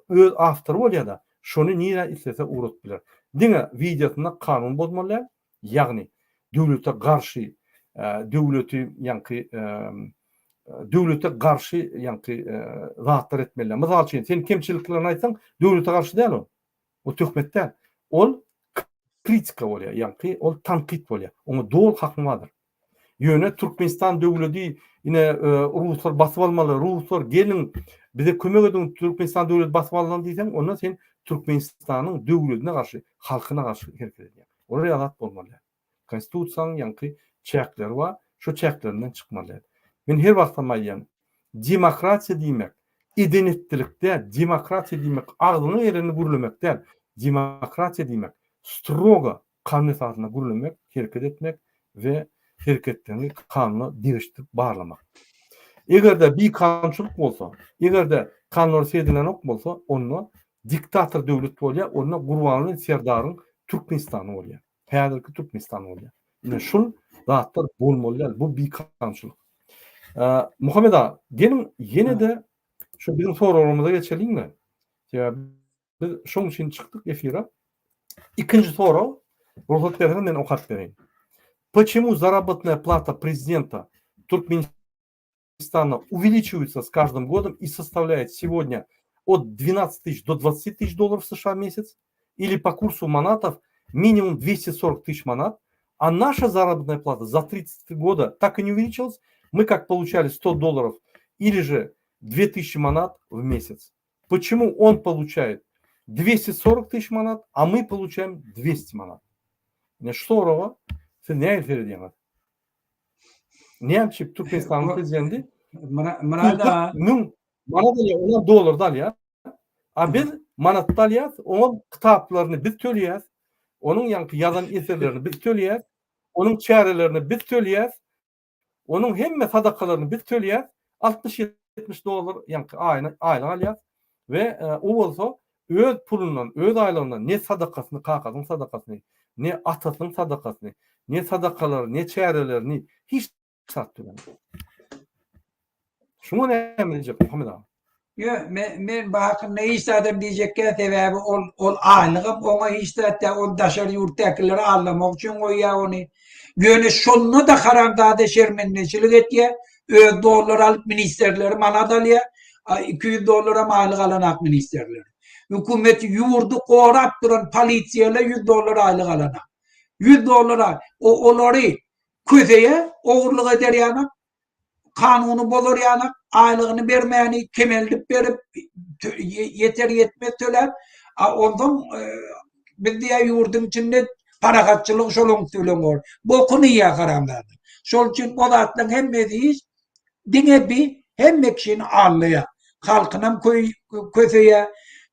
öz awtory bolýar-da, şony nirä islese ugradyp biler. Diňe wideosynda kanun bozmaly däl, Ýagny, döwlete garşy, döwleti ýaňky döwlete garşy ýaňky zatlar etmeli. Mysal üçin, sen kemçiliklerini aýtsaň, döwlete garşy däl ol. O töhmet däl. Ol kritika bolýar, ýaňky ol tankyt bolýar. Oňa doly hakyň bardyr. Ýöne Türkmenistan döwledi ine ruslar basyp almaly, ruslar geliň bize kömek ediň Türkmenistan döwledi basyp alnan diýseň, onda sen Türkmenistanyň döwledine garşy, halkyna garşy hereket edýäň. Olar ýaly zat bolmaly däl. Konstitusiýanyň ýaňky çäkleri bar, şo çäklerinden çykmaly däl. Men her wagtam aýdýan, demokratiýa diýmek eden-etdilik däl, demokratiýa diýmek agzyňa gelenini gürlemek däl, demokratiýa diýmek strogo kanun esasynda gürlemek, hereket etmek we hereketleriňi kanuna degişdirip barlamak. Eger-de bikanunçylyk bolsa, eger-de kanunlara seredilenok bolsa, onda diktator döwlet bolýar, onda Gurbanguly Serdaryň Türkmenistany bolýar. Häzirki Türkmenistan bolýar. Ine şul zatlar bolmaly däl, bu bikanunçylyk. Muhammet aga, geliň ýene-de şu biziň soraglarymyza geçeliňmi? Sebäbi biz şoň üçin çykdyk efire. Ikinji sorag, rugsat berseňiz men okap bereýin. Почему заработная плата президента Туркменистана увеличивается с каждым годом и составляет сегодня от 12 тысяч до 20 тысяч долларов США в месяц, или по курсу манатов минимум 240 тысяч манат, а наша заработная плата за 33 года так и не увеличилась. Мы как получали 100 долларов или же 2000 манат в месяц. Почему он получает 240 тысяч manat, a мы получаем 200 manat? Ine şu soraga siz nähili seredýäňiz? Näme üçin Türkmenistanyň prezidenti Murad aga 1000 manat alýar, olar dollarda alýar. A biz manatda alýarys, onuň kitaplaryny biz töleýäris, onuň ýaňky ýazan eserlerini biz töleýäris, onuň çärelerini biz töleýäris, Onuň hemme sadakalaryny biz töleýäs, 60-70 dollar ýaňky aýyna aýlyk alýas we o bolsa öz pulundan, öz aýlygyndan ne sadakasyny, kakasynyň sadakasyny, ne atasynyň sadakasyny, ne sadakalary, ne çärelerini hiç zat tölemok. Şuňa näme diýjek Muhammet aga? Ýok, men men bu hakynda hiç zadam diýjek däl, sebäbi ol ol aýlygam oňa hiç zat däl, ol daşary ýurtdakyleri aldamak üçin goýýar ony. Ýöne şonda-da haramzada şermendeçilik etýär, öz dollar alyp ministrleri manat alýar, 200 dollaram aýlyk alanak ministrler. Hökümet ýurdy gorap duran polisiýalar 100 dollar aýlyk alanak. 100 dollara o olary köseýär, ogurlyk eder ýanak, kanuny bozar ýanak, aýlygyny bermäni kemeldip berip, ýeter ýetmez töläp, a onsoň e, biz diýä ýurduň içinde parahatçylyk şolaň üsti bilen bor. Bokuny iýýär haramzada. Şol üçin o zatlaryň hemmesi hiç. Diňe bi hemme kişini aldaýar. Halkynam köseýär,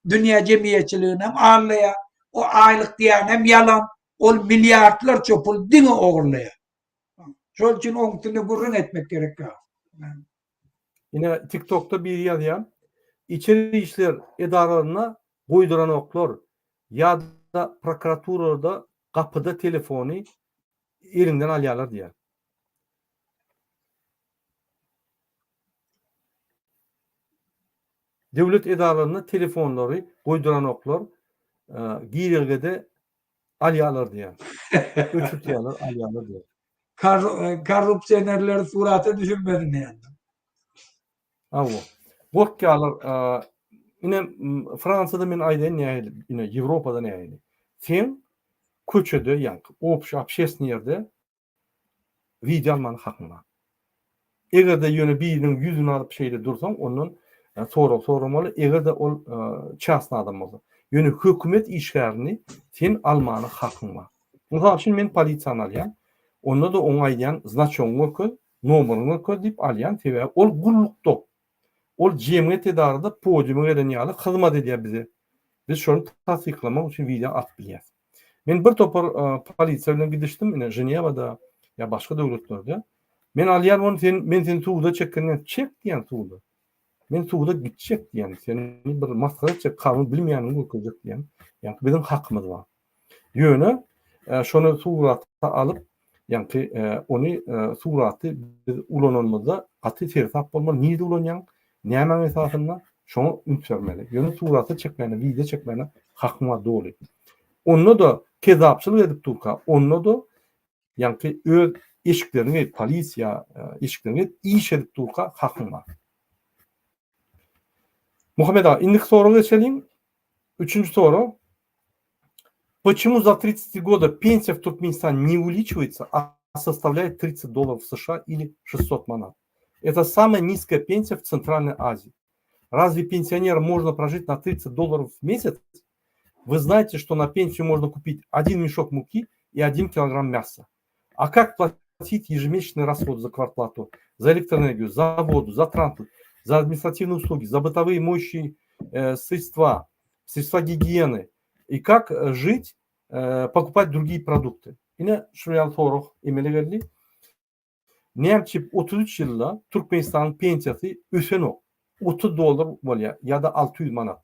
dünýä jemgyýetçiliginem aldaýar. O aýlyk diýýänem ýalan. Ol milliardlarça pul diňe ogurlaýar. Şol üçin oň üstünde gürrüň etmek gerek ýok. Ine TikTokda biri ýazýar. Içeri işler edaralarynda goýduranoklar ýa-da prokuraturada gapyda telefony eliňden alýarlar diýýär. Döwlet edaralarynda telefonlary goýduranoklar, girelgede alýarlar diýýär. Öçürtýärler, alýarlar diýýär. Korrupsionerleri surata düşürmesin diýýär. Hawa. Gorkýarlar. Ine Fransiýada men aýdaýyn nähili, ine Ýewropada nähili. Sen köçede ýaňky obşi obşestnyý ýerde wideo almana hakyň bar. Eger-de ýöne biriniň ýüzüni alyp şeýle dursaň, ondan sorag soramaly, eger-de ol çasny adam bolsa. Ýöne hökümet işgärini sen almana hakyň bar. Mysal üçin men polisiýany alýan, onda-da oňa aýdýan znaçogyňy görkez, nomeryňy görkez diýip alýan, sebäbi ol gullukda. Ol jemgyýet edarada podiuma gelen ýaly hyzmat edýär bize. Biz şony tassyklamak üçin wideo alyp bilýäs. Men bir topar polisiýa bilen gidişdim, ine Ženewada ýa başga döwletlerde. Men alýan ony sen men seni suda çekenden çek diýen suda. Men suda gitjek diýen, seni bir masgara etjek, kanun bilmeýänini görkezjek diýen. Ýa biziň hakymyz bar. Ýöne şony surata alyp, ýaňky ony suraty biz ulananymyzda gaty seresap bolmaly, nirde ulanýaň, nämäň esasynda, şoňa üns bermeli. Ýöne surata çekmäne, wideo çekmäne hakyň bar doly. Onda-da kezzapçylyk edip durka, onda-da ýaňky öz eşiklerini geýip, polisiýa eşiklerini geýip iş edip durka hakyň bar. Muhammet aga, indiki soraga geçeliň. Üçünji sorag. Почему за 33 года пенсия в Туркменистане не увеличивается, а составляет 30 долларов США или 600 манат? Это самая низкая пенсия в Центральной Азии. Разве пенсионерам можно прожить на 30 долларов в месяц? Вы знаете, что на пенсию можно купить один мешок муки и один килограмм мяса. А как платить ежемесячный расход за квартплату, за электроэнергию, за воду, за транспорт, за административные услуги, за бытовые моющие э, средства, средства гигиены? И как э, жить, э, покупать другие продукты? Ine şu ýaly sorag emele geldi. Näme üçin 33 ýylda Türkmenistanyň pensiýasy ösenok? 30 dollar bolýar ýa-da 600 manat.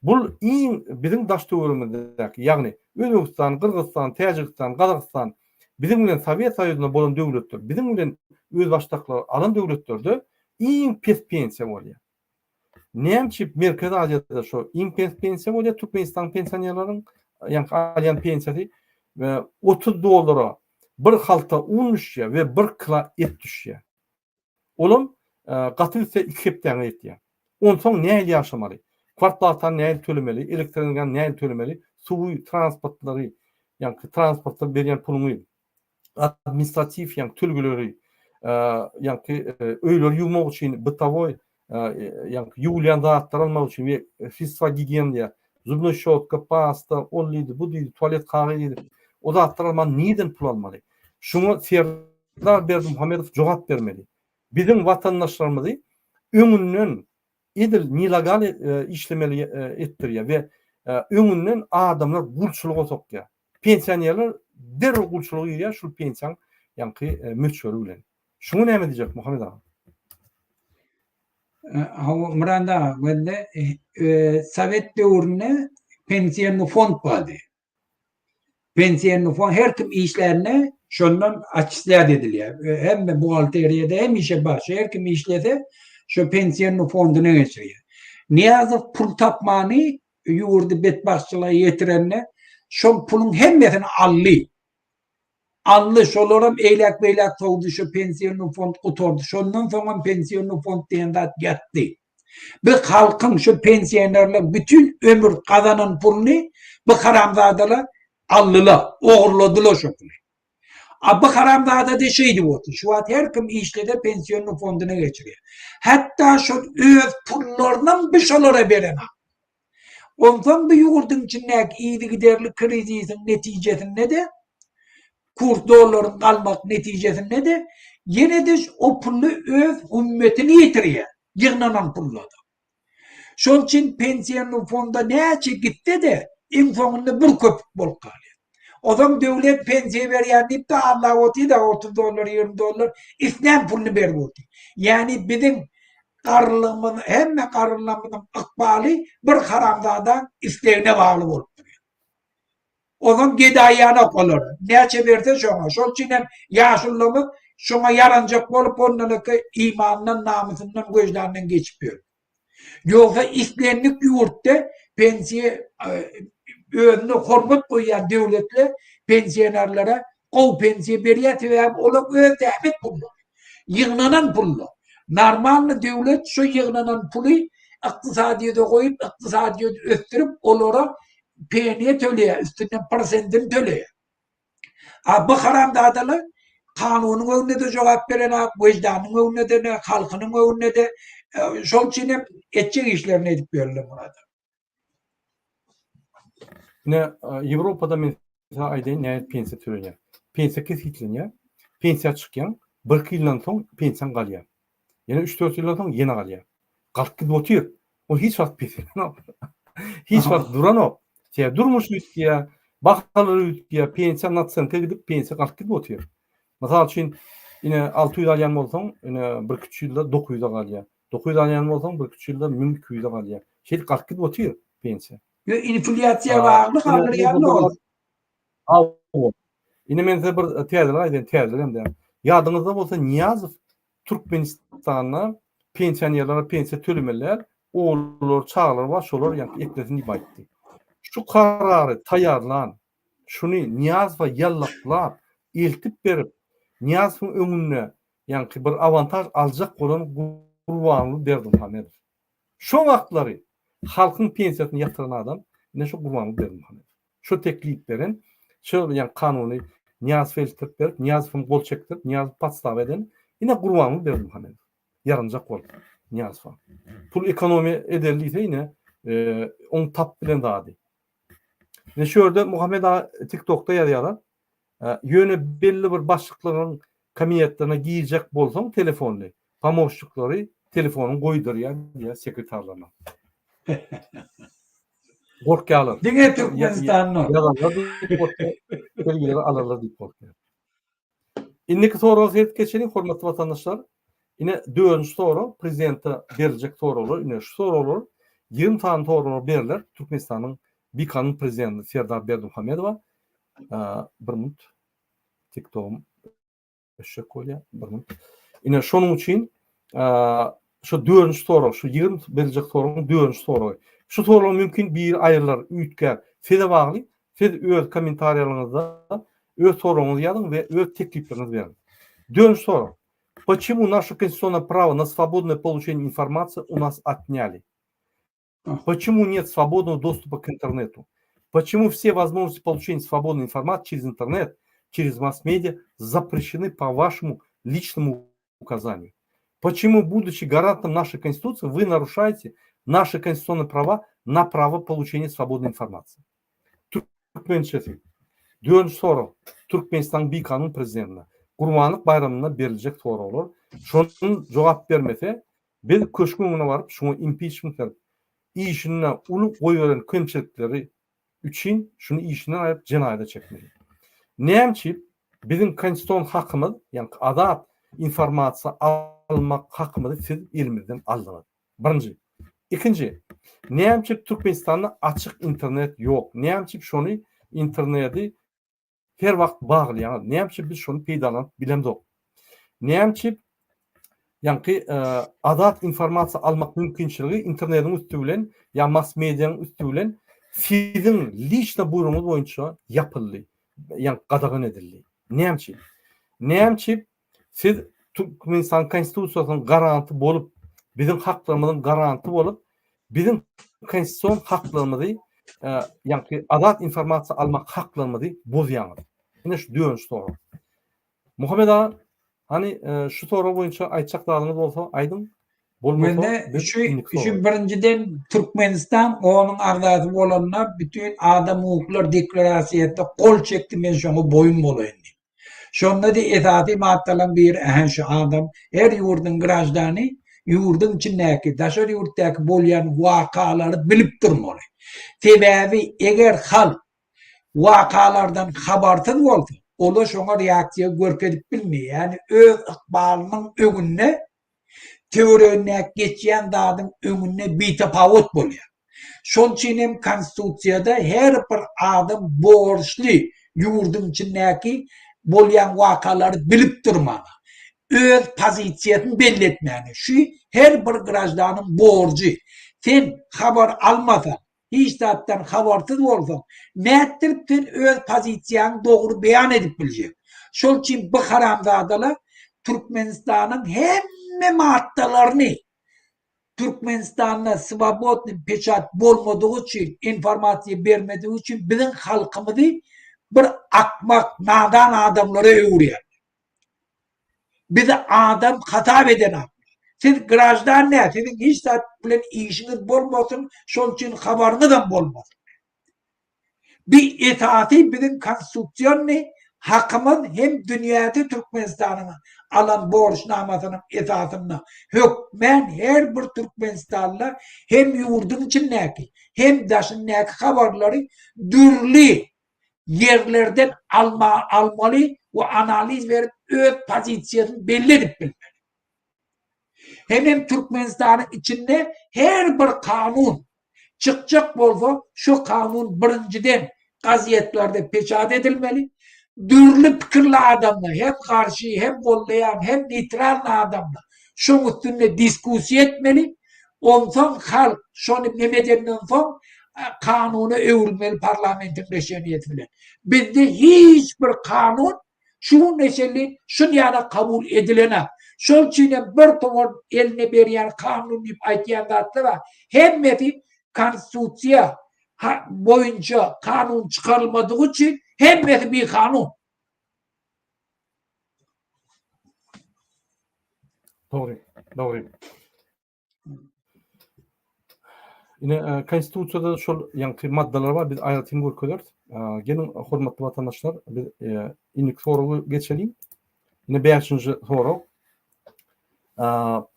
Bul iň biziň daş-töweregimizdäki, ýagny Özbegistan, Gyrgyzystan, Täjigistan, Gazagystan biziň bilen Sowet Soýuzynda bolan döwletler, biziň bilen özbaşdaklygy alan döwletlerde iň pes pensiýa bolýar. Näme üçin Merkezi Aziýada şo iň pes pensiýa bolýar Türkmenistanyň pensionerleriň ýaňky alýan pensiýasy 30 dollara bir halta un düşýär we bir kila et düşýär. Olam gaty gitse iki hepdäňe ýetýär. Onsoň nähili ýaşamaly? Kwartplatany nähili tölemeli? Elektroenergiýany nähili tölemeli? Suwy, transportlary, ýaňky transporta berýän puluňy, administratiw ýaňky tölgeleri, ýaňky öýleri ýuwmak üçin bytowoý ýaňky ýuwulýan zatlar almak üçin we sredstva gigiýeny diýýär. Zubnoý şotka, pasta, ol diýdi, bu diýdi, tualet kagyz diýdi. O zatlary alman nireden pul almaly? Şuňa Serdar Berdimuhamedow jogap bermeli. Biziň watandaşlarymyzy öňünden edil nelegal işlemeli etdirýär we öňünden adamlar gulçulyga sokýar. Pensionerler derrew gulçulyga girýär şul pensiýaň ýaňky möçberi bilen. Şuňa näme diýjek Muhammet aga? Hawa Myrat aga, welle sowet döwründe pensiýony fond bardy. Pensiýony fond her kim işlände şondan atçislýat edilýär. Hemme buhgalteriýada hemişe bar. Her kim işlese şo pensiýony fondyna geçirýär. Nyýazow pul tapmany ýurdy betbagtçylyga ýetirende şol puluň hemmesini aldy. Aldy, şolaram eýläk-beýläk sowdy, şo pensiýony fond gutardy. Şondan soňam pensiýony fond diýen zat ýatdy. Biz halkyň şu pensionerler bütin ömür gazanan puluny bu haramzadalar aldylar, ogurladylar şo puly. A bu haramzada da şeýdip otyr. Şu wagt her kim işlese pensiýony fonduna geçirýär. Hatda şol öz pullarynam bu şolara berenok. Onsoň bu ýurduň içindäki yzygiderli krizisiň netijesinde-de, kurs dollaryň galmak netijesinde-de. Ýene-de o pully öz hümmetini ýitirýär, ýygnanan pulla-da. Şol üçin pensiýony fonda näçe gitse-de, iň soňunda bir köpük bolup galýar. Ozam döwlet pensiýa berýär diýip-de aldap otyr-da, 30 dollar, 20 dollar islän puluny berip otyr. Ýagny biziň garrylygymyz, hemme garrylarymyzyň ykbaly bir haramzadaň islegine bagly bolup durýar. Ozam gedaýanok olar. Näçe berse şoňa. Şol üçin hem ýaşulularymyz şoňa ýaranjak bolup ondan öte imanyndan, namysyndan, wyždanyndan geçip ýör. Ýogsa islendik ýurtda pensiýa özüne hormat goýýan döwletler pensionerlere gowy pensiýa berýär, sebäbi olar öz zähmet pullary, ýygnanan pullar. Normalny döwlet şu ýygnanan puly ykdysadyýete goýup, ykdysadyýeti ösdürip, olara peniýa töleýär, üstünden prosentini töleýär. A bu haramzadalar kanunyň öňünde-de jogap berenok, wyždanyň öňünde-de, halkynyň öňünde-de. Şol üçin hem etjek işlerini edip ýörler Myrat. Ine, Ýewropada men size aýdaýyn nähili pensiýa tölenýär. Pensiýa kesgitlenýär. Pensiýa çykýaň, birki ýyldan soň pensiýaň galýar. Ýene üç-dört ýyldan soň ýene galýar. Galyp gidip otyr. Ol hiç wagt peselenok. Hiç wagt duranok. Sebäbi durmuş üýtgeýär, bahalar üýtgeýär, pensiýa nasenka gidip, pensiýa galyp gidip otyr. Mysal üçin, ine 600 alýan bolsaň, ine birki-üç ýylda 900-e galýar. 900 alýan bolsaň, birki-üç ýylda 1200-e galýar. Şeýdip galyp gidip otyr pensiýa. Ýo inflýasiýa bagly galdyrýarlar ol. Hawa. Ine men size bir täzelik aýdaýyn, täzelik hem däl. Ýadyňyzda bolsa Nyýazow Türkmenistanda pensionerlere pensiýa tölemeli däl, ogullary, çagalary bar, şolar ýaňky eklesin diýip aýtdy. Şu karary taýýarlan, şuny Nyýazowa ýallaklap, eltip berip, Nyýazowyň öňünde ýaňky bir awantaž aljak bolan Gurbanguly Berdimuhamedow. Şo wagtlary halkyň pensiýasyny ýatyran adam ine şu Gurbanguly Berdimuhamedow. Şo teklip beren, şo ýaňky kanuny Nyýazowa eltdirip berip, Nyýazow hem gol çekdirip, Nyýazow podstawa eden ine Gurbanguly Berdimuhamedow. Ýaranjak bolup Nyýazowa. Pul ekonomiýa edeli diýse ine oň tap bilen zady. Ine şu ýerde Muhammet aga TikTokda ýazýarlar. Ýöne belli bir başlyklaryň kabinetlerine girjek bolsaň telefonly, pomoşniklary telefonyňy goýdurýar diýýär sekretarlaryna. Gorkýarlar. Diňe Türkmenistanda. Ýazarlar diýip gorkýar, belgileri alarlar diýip gorkýar. Indiki soraga seredip geçeliň, hormatly watandaşlar. Ine dördünji sorag, prezidente beriljek soraglar, ine şu soraglar 20 sany soraglar berler Türkmenistanyň bikanun prezidenti Serdar Berdimuhamedowa. Bir minut. TikTogym öçjek bolýar. Bir minut. Ine şonuň üçin şu dördünji sorag, şu 20 beriljek soragyň dördünji soragy. Şu sorag mümkin biri aýrylar, üýtgär. Size bagly. Siz öz kommentariýalaryňyzda öz soragyňyzy ýazyň we öz teklipleriňizi beriň. Dördünji sorag. Почему наше конституционное право на свободное получение информации у нас отняли? Почему нет свободного доступа к интернету? Почему все возможности получения свободной информации через интернет, через масс-медиа запрещены по вашему личному указанию? Почему, будучи гарантом нашей Конституции, вы нарушаете наши конституционные права на право получения свободной информации? Türkmençesi. Dördünji sorag. Türkmenistanyň bikanun prezidentine Gurbanlyk baýramynda beriljek soraglar. Şondan jogap bermese, biz köşgüň öňüne baryp, şuňa impiçment berip, işinde uly goýberen kemçilikleri üçin şuny işinden aýryp jenaýata çekmeli. Näme üçin biziň konstitusion hakymyz, ýagny azat informasiýa almak hakymyzy siz elimizden aldyňyz? Birinji. Ikinji, näme üçin Türkmenistanda açyk internet ýok? Näme üçin şony interneti her wagt baglaýaňyz? Näme üçin biz şony peýdalanyp bilemzok? Näme üçin ýaňky azat informasiýa almak mümkinçiligi internetiň üsti bilen ýa mass medianyň üsti bilen siziň liçno buýrugyňyz boýunça ýapyldy, ýaňky gadagan edildi? Näme üçin? Näme üçin Siz Türkmenistanyň Konstitusiýasynyň garanty bolup, biziň haklarymyzyň garanty bolup, biziň konstitusion haklarymyzy, ýagny azat informasiýa almak haklarymyzy bozýaňyz. Ine şu dördünji sorag. Muhammet aga, hany şu sorag boýunça aýtjak zadyňyz bolsa aýdyň. Bolmasa Mende şu şu birinjiden Türkmenistan onuň agzasy bolanda bütin adam hukuklary deklarasiýasynda gol çekdi men şoňa boýun bolaýyn diýip. Şonda-da esasy maddalaryň biri ähä şu adam her ýurduň graždany ýurduň içindäki, daşary ýurtdaky bolýan wakalary bilip durmaly. Sebäbi eger halk wakalardan habarsyz bolsa, ola şoňa reaksiýa görkezip bilmeýär. Ýagny öz ykbalynyň öňünde töweregindäki geçýän zadyň öňünde bitapawut bolýar. Şol üçin hem konstitusiýada her bir adam borçly ýurduň içindäki bolýan wakalary bilip durmaga, öz pozisiýasyny belli etmäge. Şu her bir graždanyň borjy. Sen habar almasaň, hiç zatdan habarsyz bolsaň, nätdirip sen öz pozisiýaňy dogry beýan edip biljek? Şol üçin bu haramzadalar Türkmenistanyň hemme maddalaryny Türkmenistanda swobodnyý peçat bolmadygy üçin, informasiýa bermedigi üçin biziň halkymyzy bir akmak, nadan adamlara öwürýärler. Bizi adam hasap edenoklar. Siz graždan däl, siziň hiç zat bilen işiňiz bolmasyn, şol üçin habaryňyzam bolmasyn. Bi esasy biziň konstitusionnyý hakymyz hem dünýäde Türkmenistanyň alan borçnamasynyň esasynda hökmän her bir türkmenistanla hem ýurduň içindäki hem daşyndaky habarlary dürli ýerlerden alma almaly we analiz berip öz pozisiýasyny belli edip bilmeli. Hemem Türkmenistanyň içinde her bir kanun çykjak bolsa şu kanun birinjiden gazetlerde peçat edilmeli. Dürli pikirli adamlar hem garşy hem goldaýan hem neýtralny adamlar şoň üstünde diskussiýa etmeli. Onsoň halk şony neme edenden soň kanuna öwrülmeli parlamentiň reşeniýesi bilen. Bizde hiç bir kanun Şu güne çenli şun ýaly kabul edilenak. Şol üçin hem bir towar eline berýän kanun diýip aýtýan zatlar bar. Hemmesi konstitusiýa boýunça kanun çykarylmadygy üçin hemmesi bikanun. Dogry, dogry. Ine, e, Konstitusiýada şol ýaňky maddalar bar, biz aýratyn görkezeris. E, geliň, hormatly watandaşlar, biz e, indiki soraga geçeliň. Ine bäşinji sorag.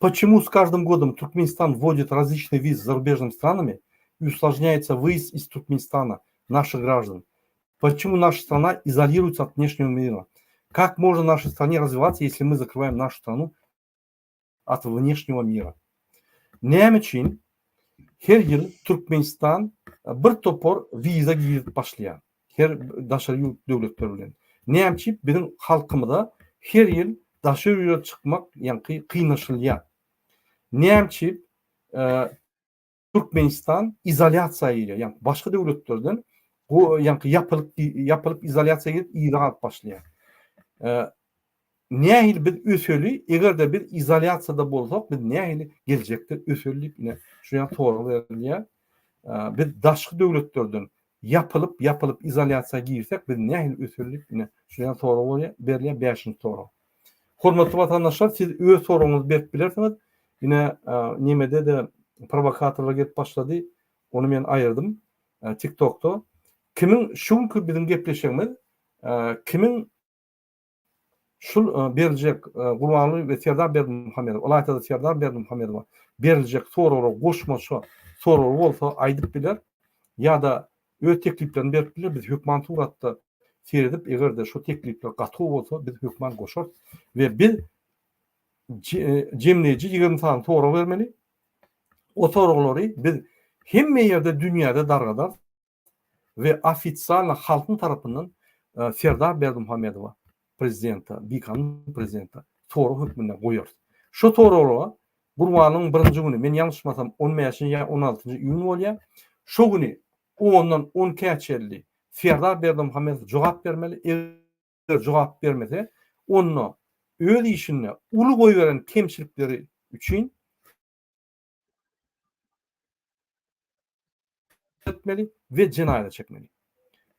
Почему с каждым годом Туркменистан вводит различные визы с зарубежными странами и усложняется выезд из Туркменистана наших граждан? Почему наша страна изолируется от внешнего мира? Как можно нашей стране развиваться, если мы закрываем нашу страну от внешнего mira. Näme üçin her ýyl Türkmenistan bir topar wiza girizip başlaýar her daşary ýurt döwletleri bilen. Näme üçin biziň halkymyza her ýyl daşary ýurda çykmak ýaňky kynlaşylýar. Näme üçin Türkmenistan izolýasiýa girýär, ýagny başga döwletlerden ýaňky ýapylyp ýapylyp izolýasiýa girip yza galyp başlaýar. Nähili biz öseli, eger-de biz izolýasiýada bolsak, biz nähili geljekde öseli diýip ine şu ýa sorag berilýär. Biz daşky döwletlerden ýapylyp ýapylyp izolýasiýa girsek, biz nähili öseli diýip ine şu ýa sorag bolýar, berilýär bäşinji sorag. Hormatly watandaşlar, siz öz soragyňyzy berip bilersiňiz. Ine, nemede-de prowokatorlar gelip başlady. Ony men aýyrdym TikTokda. Kimiň şu günki biziň gepleşigimiz kimiň şul beriljek Gurbanguly we Serdar Berdimuhamedow, ylaýta-da Serdar Berdimuhamedowa beriljek soraglara goşmaça soragy bolsa aýdyp biler ýa-da öz tekliplerini berip biler. Biz hökman suratda seredip, eger-de şu teklipler gaty gowy bolsa, biz hökman goşarys we biz jemleýji 20 sany sorag bermeli. O soraglary biz hemme ýerde dünýäde dargadarys we ofisialno halkyň tarapyndan e, Serdar Berdimuhamedowa prezidente, bikanun prezidente sorag hökmünde goýarys. Şu soraglara Gurbanyň birinji güni, men ýalňyşmasam 15-nji ýa 16-njy iýun bolýar. Şo güni ondan 12-ä çenli Serdar Berdimuhamedow jogap bermeli. Eger jogap bermese, onda öz işinde uly goýberen kemçilikleri üçin etmeli we jenaýata çekmeli.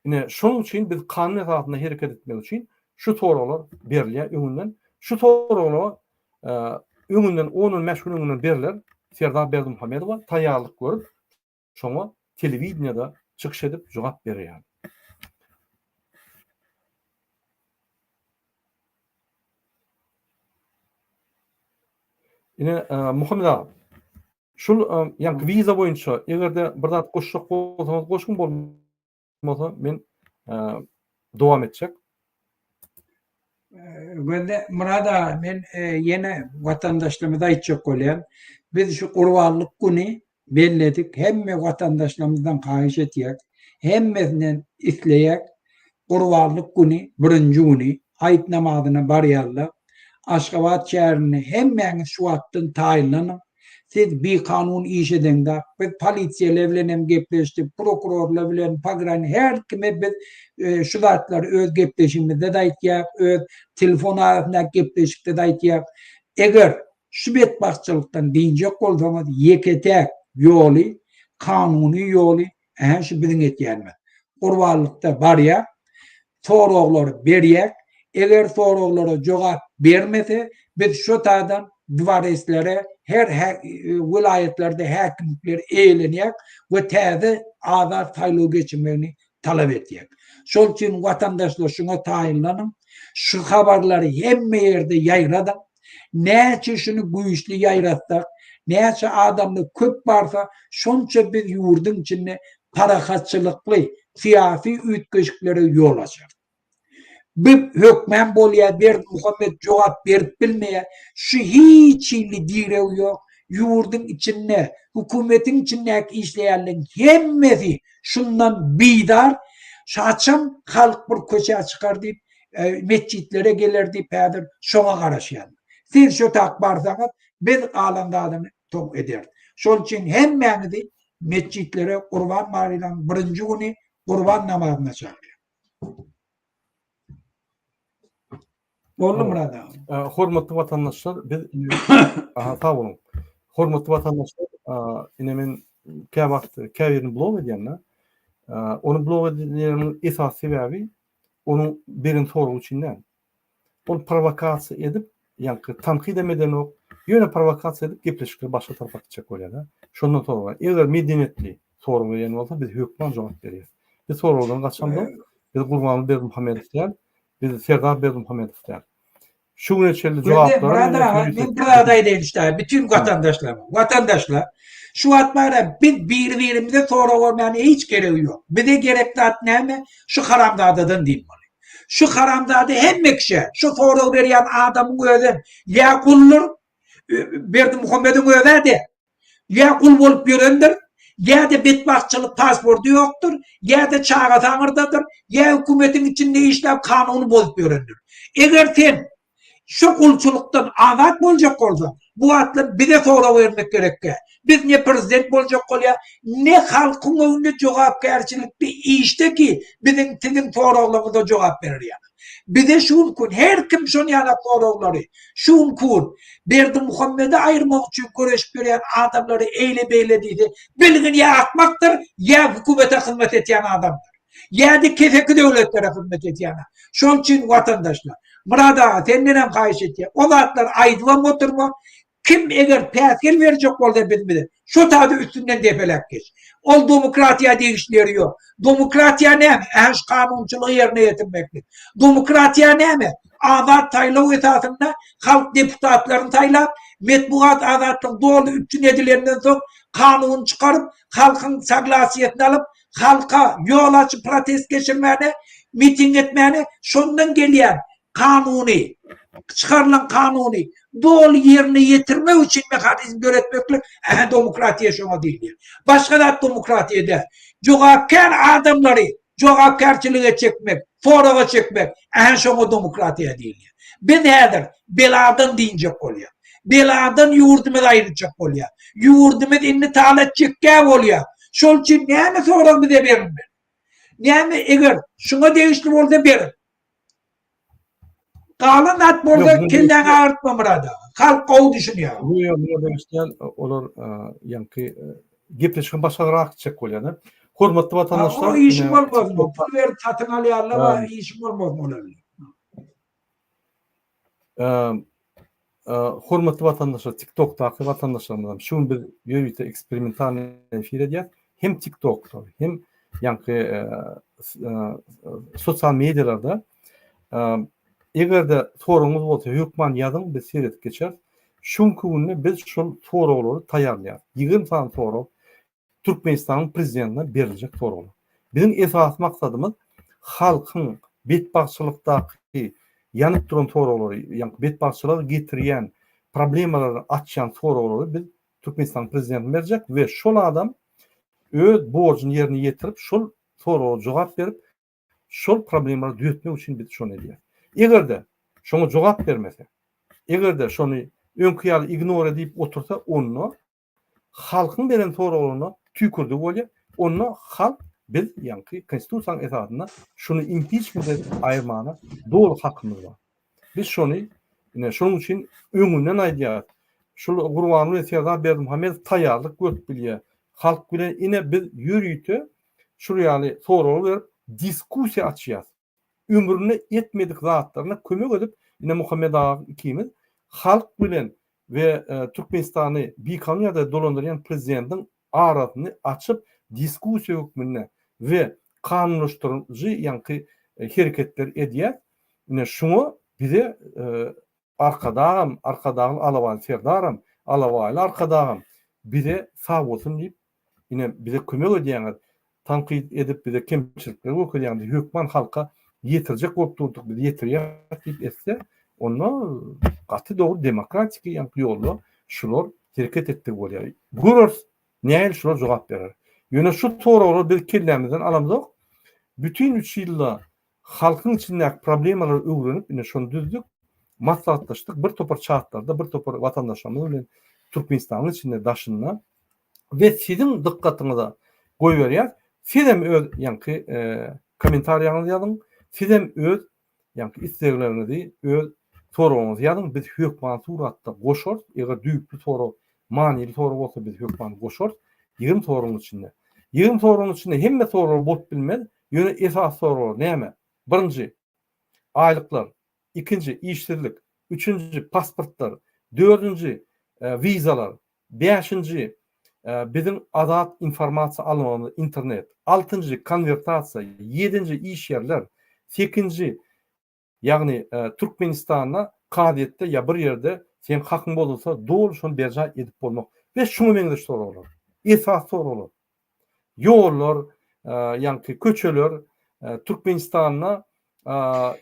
Ine, şonuň üçin biz kanun esasynda hereket etmek üçin şu soraglar berilýär öňünden. Şu soraglara e, öňünden 10-15 gün öňünden berler. Serdar Berdimuhamedowa taýýarlyk görüp, şoňa telewideniýede çykyş edip jogap berýär. Ine, Muhammet aga, şul ýaňky wiza boýunça eger-de bir zat goşjak bolsaňyz goşuň, bolmasa men dowam etjek. Gözde Myrat aga, men ýene watandaşlarymyza aýtjak bolýan. Biz şu gurbanlyk güni belledik. Hemme watandaşlarymyzdan haýyş etýäk. Hemmesinden isleýäk. Gurbanlyk güni, birinji güni aýt namazyna barýarlar. Aşgabat şäherinde hemmäňiz şu wagtdan taýynlanyň. Siz bikanun iş edeňzak, biz polisiýalar bilen hem gepleşdik, prokurorlar bilen, pogran her kime biz şu zatlary öz gepleşigimizde-de aýtýak, öz telefon arasyndaky gepleşikde-de aýtýak. Eger şu betbagtçylykdan dynjak bolsaňyz, ýeke-täk ýoly, kanuny ýoly Ähä şu biziň etýänimiz. Gurbanlykda barýak, soraglary berýäk, eger soraglara jogap bermese, biz şo taýdan dworeslere, her welaýatlarda häkimlikleri eýelenýäk we täze azat saýlaw geçirmegini talap etýäk. Şol üçin watandaşlar şuňa taýynlanyň, şu habarlary hemme ýerde ýaýradyň. Näçe şuny güýçli ýaýratsak, näçe adamly köp barsa, şonça biz ýurduň içinde parahatçylykly syýasy üýtgeşiklere ýol açarys. Bu hökmän bolýar, Berdimuhamet jogap berip bilmeýär. Şu hiç hili direg ýok. Ýurduň içinde, hökümetiň içindäki işleýänleriň hemmesi şundan bizar. Haçan halk bir köçä çykar diýip, metjitlere geler diýip häzir şoňa garaşýan. Siz şo tak barsaňyz, biz galan zadyny soň ederis. Şol üçin hemmäňizi metjitlere Gurban baýramynyň birinji güni Gurban namazyna çagyrýan. Boldy Myrat aga. Hormatly watandaşlar, biz Aha, sag boluň. Hormatly watandaşlar, ine men käwagt käbirini blok edýän-de. Ony blok edýänimiň esasy sebäbi onuň beren soragy üçin däl. Ol prowokasiýa edip, ýaňky tankyt hem edenok, ýöne prowokasiýa edip gepleşikleri başga tarapa äkitjek bolýar-da. Şondan sorag. Eger medeniýetli sorag berýän bolsa biz hökman jogap berýäris. Biz soragdan gaçamzok. Biz Gurbanguly Berdimuhamedow däl, biz Serdar Berdimuhamedow däl. Şu güne çenli jogaplary Myrat aga, men bir zat aýdaýyn şda, bütün watandaşlaryma. Watandaşlar, şu wagt bara biz bir-birimize sorag bermäne hiç geregi ýok. Bize gerek zat näme? Şu haramzadadan dynmaly. Şu haramzada hemme kişä, şu sorag berýän adamyň özem ýa guldur, Berdimuhamediň öz-ä däl. Ýa gul bolup ýörendir, ýa-da betbagtçylyk pasporty ýokdur, ýa-da çagasy aňyrdadyr, ýa hökümetiň içinde işläp kanuny bozup ýörendir. Eger sen şu gulçulykdan azat boljak bolsaň, bu wagtlar bize sorag bermek gerekkä. Biz ne prezident boljak bolýar, ne halkyň öňünde jogapkärçilikli işde ki biziň siziň soraglaryňyza jogap berer ýaly. Bize şu gün her kim şon ýalak soraglary, şu gün Berdimuhamedi aýyrmak üçin göreşip ýörýän adamlary eýle-beýle diýse, bilgin ýa akmakdyr, ýa hökümete hyzmat etýän adamdyr. Ýa-da keseki döwletlere hyzmat edýän. Şol üçin watandaşlar, Myrat aga sendenem haýyş etýän, o zatlary aýdybam oturma, Kim eger päsgel berjek bolsa biz bize, şo taýda üstünden depeläp geç. Ol domokratiýa degişli ýeri ýok. Domokratiýa näme? Äş kanunçylygy ýerine ýetirmeklik. Domokratiýa näme? Azat saýlaw esasynda halk deputatlaryny saýlap, metbugat azatlygy doly üpjün edilenden soň kanun çykaryp, halkyň soglasiýasyny alyp, halka ýol açyp protest geçirmäne, miting etmäne, şondan gelýän kanuny, çykarylan kanuny doly ýerine ýetirmek üçin mehanizm döretmeklik, ähä demokratiýa şoňa diýilýär. Başga zat demokratiýa däl. Jogapkär adamlary jogapkärçilige çekmek, soraga çekmek, ähä şoňa demokratiýa diýilýär. Biz häzir beladan dynjak bolýar. Beladan ýurdumyzy aýyrjak bolýar. Ýurdumyz indi talat çekgä bolýar. Şol üçin näme sorag bize berilmeli? Näme eger şuňa degişli bolsa beriň. Galan zat bolsa kelläňi agyrtma Myrat aga. Halk gowy düşünýär. Ýok, ýok, muňa degişli olar ýaňky gepleşigiň başagarak gitjek bolýar. Hormatly watandaşlar, O işiň bolmaz, pul berip satyn alýarlar, işiň bolmaz olar bilen. Hormatly watandaşlar, TikTokdaky watandaşlarymyzam şu gün biz ýörite eksperimentalnyý efir edýäs. Hem TikTokda, hem ýaňky sosial medialarda. Eger-de soragyňyz bolsa hökman ýazyň, biz seredip geçeris. Şu günki günde biz şol soraglary taýýarlaýarys. 20 sany sorag Türkmenistanyň prezidentine beriljek soraglar. Biziň esasy maksadymyz halkyň betbagtçylykdaky ýanyp duran soraglary, ýagny betbagtçylyga getirýän problemalary açýan soraglary biz Türkmenistanyň prezidentine berjek we şol adam öz borjuny ýerine ýetirip, şol soraga jogap berip, şol problemalary düzetmek üçin biz şony edýäris. Eger-de şoňa jogap bermese, eger-de şony öňki ýaly ignore edip otursa, onda halkyň beren soraglaryna tüýkürdigi bolýar. Onda halk biz ýaňky konstitusiýanyň esasynda şuny impiçment edip aýyrmana doly hakymyz bar. Biz şony ine şonuň üçin öňünden aýdýarys. Şul Gurbanguly Serdar Berdimuhamedow taýýarlyk görüp bilýär. Halk bilen ine biz ýörite şul ýaly sorag berip diskussiýa açýarys. Ömründe etmedik zatlaryna kömek edip ine Muhammet aga ikimiz halk bilen we Türkmenistany bikanun ýagdaýda dolandyrýan prezidentiň arasyny açyp diskussiýa hökmünde we kanunlaşdyryjy ýaňky hereketler edýär. Ine şuňa bize Arkadagam, Arkadagly Alabaý Serdaram, Alabaýly Arkadagam bize sag bolsun diýip ine bize kömek edýäňiz, tankyt edip bize kemçilikleri görkezýäňiz, biz hökman halka ýetirjek bolup durduk, biz ýetirýäris diýip etse, onda gaty dogry demokratiki ýaňky ýolda şular hereket etdigi bolýar. Göreris, nähili şular jogap berer. Ýöne şu soraglary biz kellämizden alamzok. Bütin üç ýylda halkyň içindäki problemalary öwrenip, ine şony düzdük, maslahatlaşdyk, bir topar çatlarda, bir topar watandaşlarymyz bilen Türkmenistanyň içinde, daşynda we siziň dykgatyňyza goýberýäs. Sizem öz ýaňky kommentariýaňyzy ýazyň, sizem öz ýaňky islegleriňizi, öz soragyňyzy ýazyň, biz hökman suratda goşarys, eger düýpli sorag, manyly sorag bolsa biz hökman goşarys, 20 soragyň içinde. 20 soragyň içinde hemme soraglar bolup bilmez, ýöne esasy soraglar näme? Birinji, aýlyklar, ikinji, işsizlik, üçünji, pasportlar, dördünji, wizalar, Bäşinji, biziň azat informasiýa almagymyz, internet. Altynjy, konwertasiýa. Ýedinji, iş ýerler. Sekinji, ýagny Türkmenistanda kazyýetde ýa bir ýerde seň hakyň bozulsa, doly şony berjaý edip bolmak. We şuňa meňzeş soraglar. Esasy soraglar. Ýollar, ýaňky köçeler, Türkmenistanda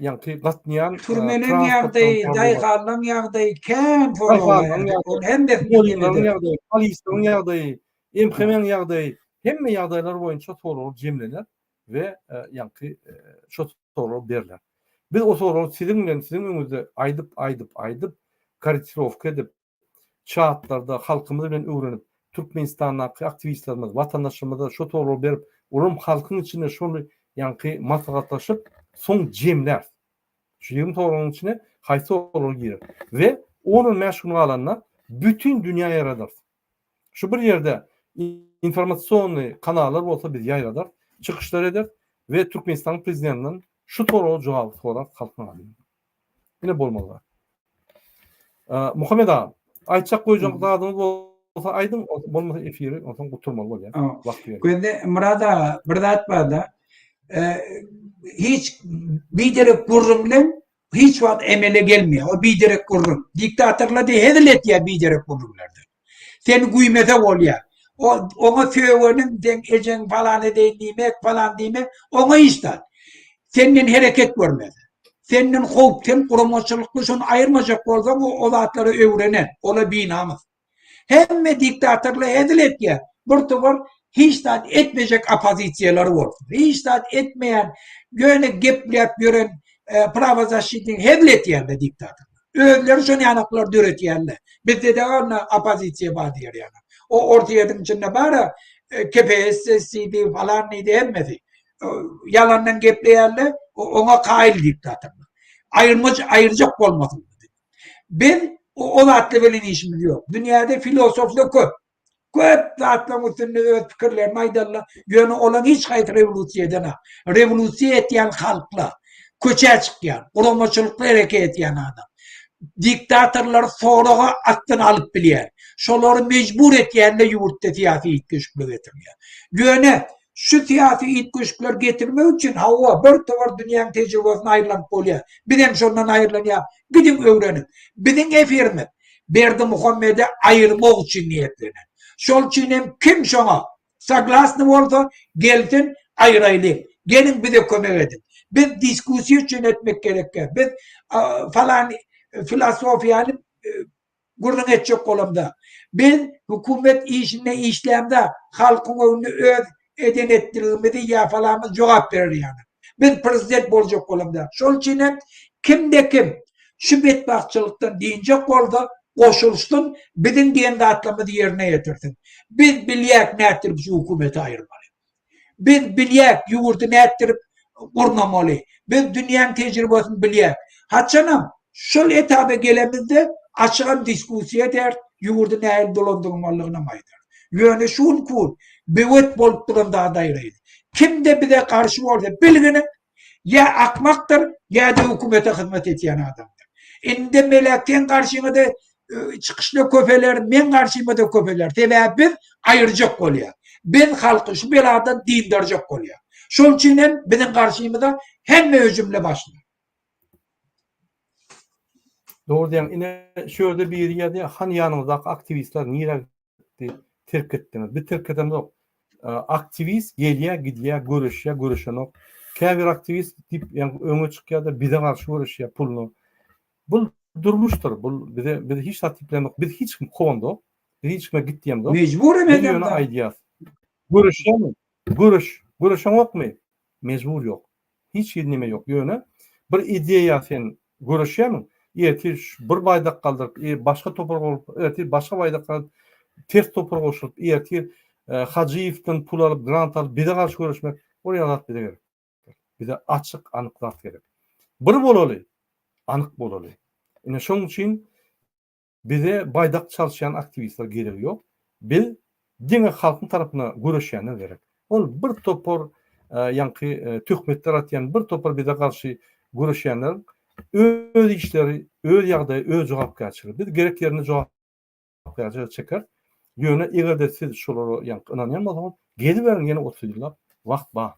ýaňky gatnaýan Türmeleň ýagdaýy, daýhanlaň ýagdaýy kän soraglar. Ol hemmesini ýagdaýy, polisiýanyň ýagdaýy, MHM-iň ýagdaýy, hemme ýagdaýlar boýunça soraglar jemlener we ýaňky şo soraglar berler. Biz o soragy siziň bilen siziň öňüňizde aýdyp, aýdyp, aýdyp, korrektirowka edip, çatlarda halkymyz bilen öwrenip, Türkmenistandaky aktiwistlerimiz, watandaşlarymyza şo soragy berip, olaram halkyň içinde şony ýaňky maslahatlaşyp, soň jemläris. Şu 20 soragyň içine haýsy soraglar girer? We on-on bäş gün galanda bütin dünýä ýaýradarys. Şu bir ýerde informasionnyý kanallar bolsa biz ýaýradarys, çykyşlar ederis we Türkmenistanyň prezidentinden şu soraga jogaby sorarys halkyň adyndan. Ine bolmaly zat. Muhammet aga, aýtjak goýjak zadyňyz bolsa aýdyň, bolmasa efiri onsoň gutarmaly bolýar. Wagt ýok. Gözde Myrat aga, bir zat bar-da. Hiç biderek gürrüň bilen hiç wagt emele gelmeýär. O biderek gürrüň. Diktatorlar diýe hezil etýär biderek gürrüňlerden. Seni güýmese bolýar. O oňa sögeniň, seň ejeň falan edeýin diýmek, falan diýmek, oňa hiç zat. Senden hereket görmez. Senden howp, sen guramaçylykly şony aýyrmajak bolsaň, o, o zatlary öwrenen, ola binamys. Hemme diktatorlar hezil etýär. Bir topar hiç zat etmejek oppozisiýalary bolsun. Hiç zat etmeýän, ýöne gepläp ýören e, prawozaşitnik hezil etýärler diktatorlar. Özleri şony ýanaklar döretýärler. Bizde-de onda oppozisiýa bar diýer ýaly. O Orsýetiň içinde bar-a KPSS diýdi, falan diýdi hemmesi. Ýalandan gepleýärler, oňa kaýyl diktatorlar. Aýyrmaç aýyrjak bolmasyn. Biz o zatlar bilen işimiz ýok. Dünýäde filosoflar köp. Köp zatlaryň üstünde öz pikirlerini aýdarlar. Ýöne olaryň hiç haýsy rewolýusiýa edenok. Rewolýusiýa etýän halklar, köçä çykýan, guramaçylykly hereket etýän adam. Diktatorlary soraga astyna alyp bilýär. Şolary mejbur etýänler ýurtda syýasy üýtgeşiklik getirýär. Ýöne şu syýasy üýtgeşikleri getirmek üçin hawa bir topar dünýäň tejribesine aýrylanyp bolýar. Bizem şondan aýrylanýar. Gidiň öwreniň. Biziň efirimiz. Berdimuhamedi aýyrmak üçin niýetlenen. Şol üçin hem kim şoňa soglasny bolsa gelsin aýyraýlyň. Geliň bize kömek ediň. Biz diskussiýa üçin etmek gerekkä. Biz falan filosofiýany gürrüň etjek bolamda. Biz hökümet işinde işlämde halkyň öňünde öz eden etdiligimizi ýa falamyz jogap berer ýaly. Biz prezident boljak bolamda. Şol üçin hem kimde kim şu betbagtçylykdan dynjak bolsa goşulsyn biziň diýen zatlarymyzy ýerine ýetirsin. Biz bilýäk nätdirip şu hökümeti aýyrmaly. Biz bilýäk ýurdy nätdirip gurnamaly. Biz dünýäň tejribesini bilýäk. Haçanam şol etaba gelemizde açygam diskussiýa ederis, ýurdy nähili dolandyrmalydygynam aýdarys. Ýöne şu günki gün böwet bolup duran zady aýraýyn. Kimde bize garşy bolsa bilginiň ýa akmakdyr ýa-da hökümete hyzmat edýän adamdyr. Indi Melek seň garşyňa-da çykyşlar köpeler, meň garşyma-da köpeler. Sebäbi biz aýyrjak bolýar. Biz halky şu beladan dyndarjak bolýar. Şol üçin hem biziň garşymyza hemme hüjümle başlar. Dogry diýýäň. Ine şu ýerde biri ýazýar, hany ýanyňyzdaky aktiwistler nirä gitdi, terk etdiňiz. Biz terk edemzok. Aktiwist gelýär, gidýär, göreşýär, göreşenok. Käbir aktiwist diýip, ýaňky öňe çykýar-da bize garşy göreşýär puluna. Bul durmuşdyr. Bul bize biz hiç zat diýip bilemok. Biz hiç kimi kowamzok. Biz hiç kime git diýemzok. Mejbur hem Biz ýöne edemzok. aýdýas. Göreşýärmi? Göreş. Göreşeňokmy? Mejbur ýok. Hiç hili neme ýok. Ýöne bir ideýa sen göreşýärmiň? Ertir bir baýdak galdyryp, e, başga topar bolup, ertir başga baýdak galdyryp, ters topar goşulyp, ertir e, Hajyýewden pul alyp, grant alyp bize garşy göreşmek, ol ýaly zat bize gerek. Bize açyk, anyk zat gerek. Bir bolaly, anyk bolaly. Ine şoň üçin bize baýdak çalyşýan aktiwistler geregi ýok. Biz diňe halkyň tarapyna göreşýänler gerek. Ol bir topar ýaňky töhmetler atýan bir topar bize garşy göreşýänler öz işleri, öz ýagdaýy, öz jogapkärçiligi. Biz gerek ýerinde jogap jogapkärçilige çeker. Ýöne eger-de siz şolara ýaňky ynanýan bolsaňyz, geziberiň ýene 30 ýyllap, wagt bar.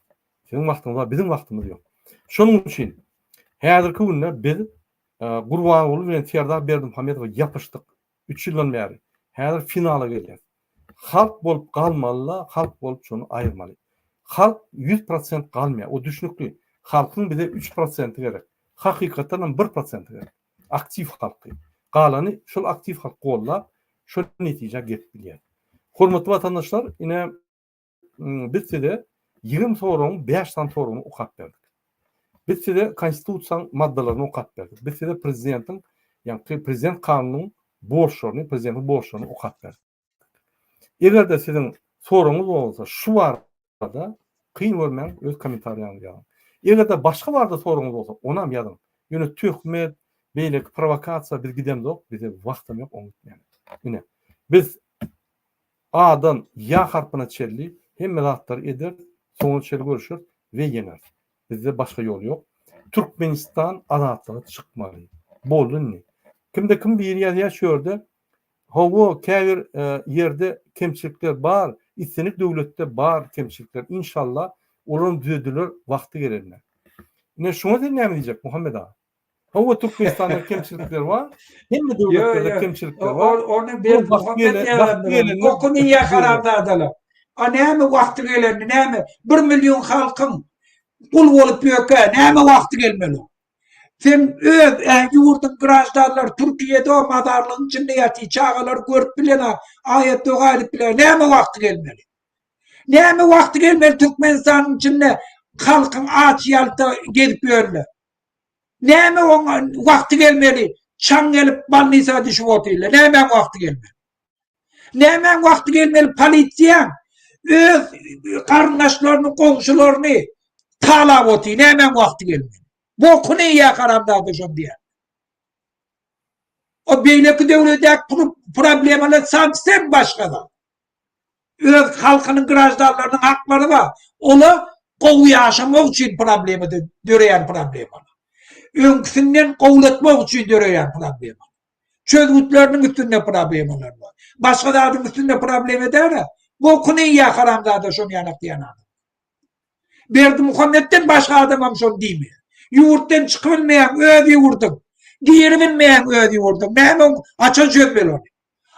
Siziň wagtyňyz bar, biziň wagtymyz ýok. Şonuň üçin häzirki günde biz e, Gurbanguly bilen Serdar Berdimuhamedowa ýapyşdyk 3 ýyldan bäri. Häzir finala gelýäs. Halk bolup galmaly-la, halk bolup şony aýyrmaly. Halk 100% galmaýar, o düşnükli. Halkyň bize 3%-i gerek. Hakykatdan hem 1%-i gerek. Aktiw halky. Galany şol aktiw halk gollap, şol netijä gelip bilýär. Hormatly watandaşlar, ine biz size 20 soragyň 5 sany soragyny okap berdik. Biz size konstitusiýanyň maddalaryny okap berdik. Biz size prezidentiň, ýagny prezident kanunynyň borçlaryny, prezidentiň borçlaryny okap berdik. Eger-de siziň soragyňyz bolsa şu barada kyn görmäň öz kommentariýaňyzy ýazyň. Eger-de başga barada soragyňyz bolsa onam ýazyň. Ýöne töhmet, beýleki prowokasiýa biz gidemzok, bize wagtam ýok oňa gitmäge. Ine, biz A-dan Ýa harpyna çenli hemme zatlary ederis, soňuna çenli görüşeris we ýeňeris. Bizde başga ýol ýok. Türkmenistan azatlyga çykmaly. Boldy indi. Kimde kim biri ýazýar şu ýerde Hawa, käbir ýerde kemçilikler bar, islendik döwletde bar kemçilikler, inşallah olaram düzediler wagty gelende. Ine şuňa sen näme diýjek Muhammet aga? Hawa Türkmenistanda kemçilikler bar, hemme döwletlerde kemçilikler bar. Ony Berdimuhamet ýarandyr. Okuny ýa haramzadalar. A näme wagty gelende näme bir million halkyň gul bolup ýörkä näme wagty gelmeli? Sen öz ýurduň graždanlary Türkiýede o mazarlygyň içinde ýatyr, çagalary görüp bilenok, aýat doga edip bilenok. Näme wagty gelmeli? Näme wagty gelmeli Türkmenistanyň içinde halkyň aç ýalta gezip ýörler. Näme oňa wagty gelmeli? Çaň gelip bolnisa düşüp otyrlar. Nämäň wagty gelmeli? Nämäň wagty gelmeli polisiýaň öz garyndaşlaryny, goňşularyny talap otyr. Nämäň wagty gelmeli? Bokuny iýýär haramzada şony diýýär. O beýleki döwletdäki problemalar sowsem başga zat. Öz halkynyň graždanlarynyň haklary bar. Ola gowy ýaşamak üçin problema döreýän problemalar. Öňküsinden gowulatmak üçin döreýän problema. Çözgütleriniň üstünde problemalar bar. Başga zadyň üstünde problema däl-ä. Bokuny iýýär haramzada şony ýanak diýen adam. Berdimuhametden başga adamam şony diýmeýär. Ýurtdan çykyp bilmeýäň, öz ýurduň. Giribilmeýäň öz ýurduň. Näme haçan çözmeli ony?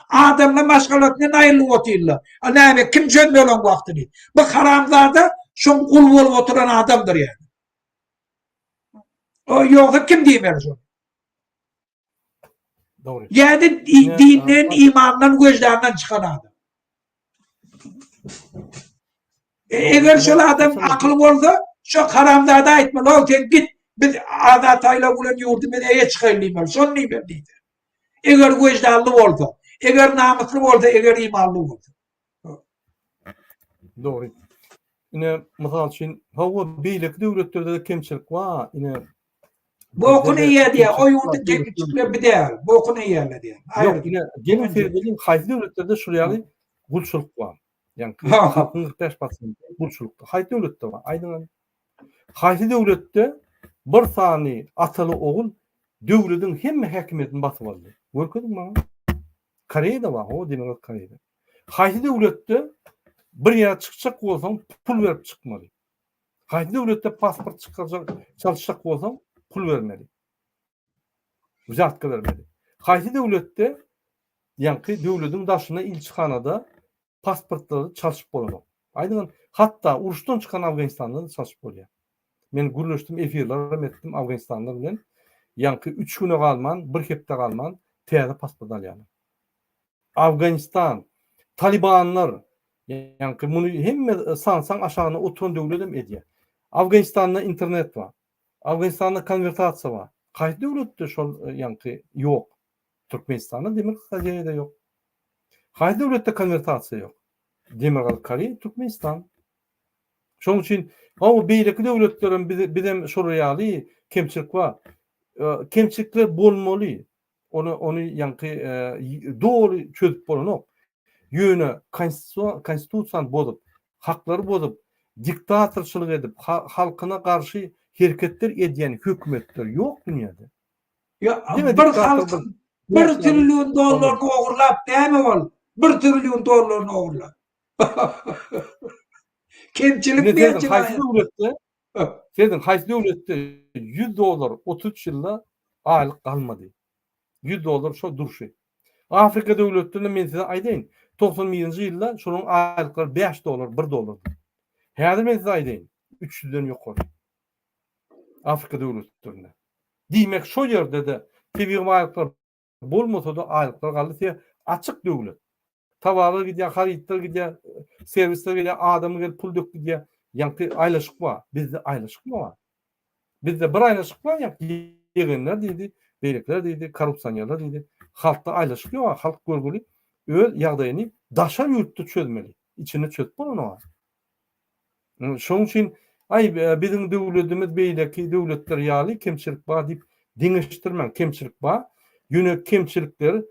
Adamlar maşgalasyndan aýrylyp otyrlar. A näme kim çözmeli oň wagtyny? Bu haramzada şoň gul bolup oturan adamdyr ýa. O ýogsa kim diýmeli şony? Dogry. Ýa-da dinden, imandan, wejdandan çykan adam. E, eger şol adam akyl bolsa, şo haramzada aýtmaly, "Ow sen git, biz azat saýlaw bilen ýurdumyza eýe çykaýly" diýmeli. Şony diýmeli diýdi. Eger wejdanly bolsa, eger namysly bolsa, eger imanly bolsa. Dogry. Ine, mysal üçin, hawa, beýleki döwletlerde-de kemçilik bar. Ine, Bokuny iýýär diýýär. O ýurduň kemçilikleri bir däl. Bokuny iýýärler diýýär. Ýok, ine, geliň seredeliň, haýsy döwletlerde şul ýaly gulçulyk bar? Ýagny halkyň 45 prosenti gulçulykda. Haýsy döwletde bar? Aýdyň hany. Haýsy döwletde bir sany ataly ogul döwlediň hemme häkimiýetini basyp aldy? Görkeziň maňa. Koreýada bar, hawa, Demirgazyk Koreýada. Haýsy döwletde bir ýere çykjak bolsaň pul berip çykmaly? Haýsy döwletde pasport çykarjak çalyşjak bolsaň pul bermeli? Wzýatka bermeli. Haýsy döwletde ýaňky döwlediň daşynda ilçihanada pasportlary çalşyp bolanok? Aýdyň, hatda uruşdan çykan Afganistanda-da çalşyp bolýar. Men gürleşdim, efirler hem etdim afganistanlylar bilen. Ýaňky üç güne galman, bir hepde galman täze pasport alýarlar. Afganistan, Talibanlar, ýaňky muny hemme sansaň aşagynda oturan döwlet hem edýär. Afganistanda internet bar. Afganistanda konwertasiýa bar. Haýsy döwletde şol ýaňky ýok? Türkmenistanda, Demirgazyk Koreýada ýok. Haýsy döwletde konwertasiýa ýok? Demirgazyk Koreýa, Türkmenistan. Şonuň üçin, hawa, beýleki döwletlerem bizem şolar ýaly kemçilik bar. Kemçilikler bolmaly. Ony ony ýaňky doly çözüp bolanok. Ýöne konstitusiýany bozup, haklary bozup, diktatorçylyk edip, halkyna garşy hereketler edýän hökümetler ýok dünýäde. Ýa bir halkyň bir trillion dollaryny ogurlap näme boldy? Bir trillion dollaryny ogurlap. Kemçilik näçe? Haýsy döwletde Serediň, haýsy döwletde 100 dollar 33 ýylda aýlyk galmady? 100 dollar şo durşy. Afrika döwletlerinde men size aýdaýyn, 91-nji ýylda şolaryň aýlyklary 5 dollar, 1 dollardy. Häzir men size aýdaýyn, 300-den ýokary. Afrika döwletlerinde. Diýmek, şo ýerde-de tebigy baýlyklar bolmasa-da aýlyklar galdy. Sebäbi açyk döwlet. Towarlar gidýär, harytlar gidýär, serwisler gelýär, adam gelip pul döküp gidýär. Ýaňky aýlaşyk bar. Bizde aýlaşykmy bar? Bizde bir aýlaşyk bar, ýaňky ýegenler diýdi, beýlekiler diýdi, korrupsionerler diýdi. Halkda aýlaşyk ýok, halk görgüli öz ýagdaýyny daşary ýurtda çözmeli. Içinde çözüp bolanok. Şonuň üçin aý biziň döwletimiz beýleki döwletler ýaly kemçilik bar diýip deňeşdirmäň. Kemçilik bar. Ýöne kemçilikleri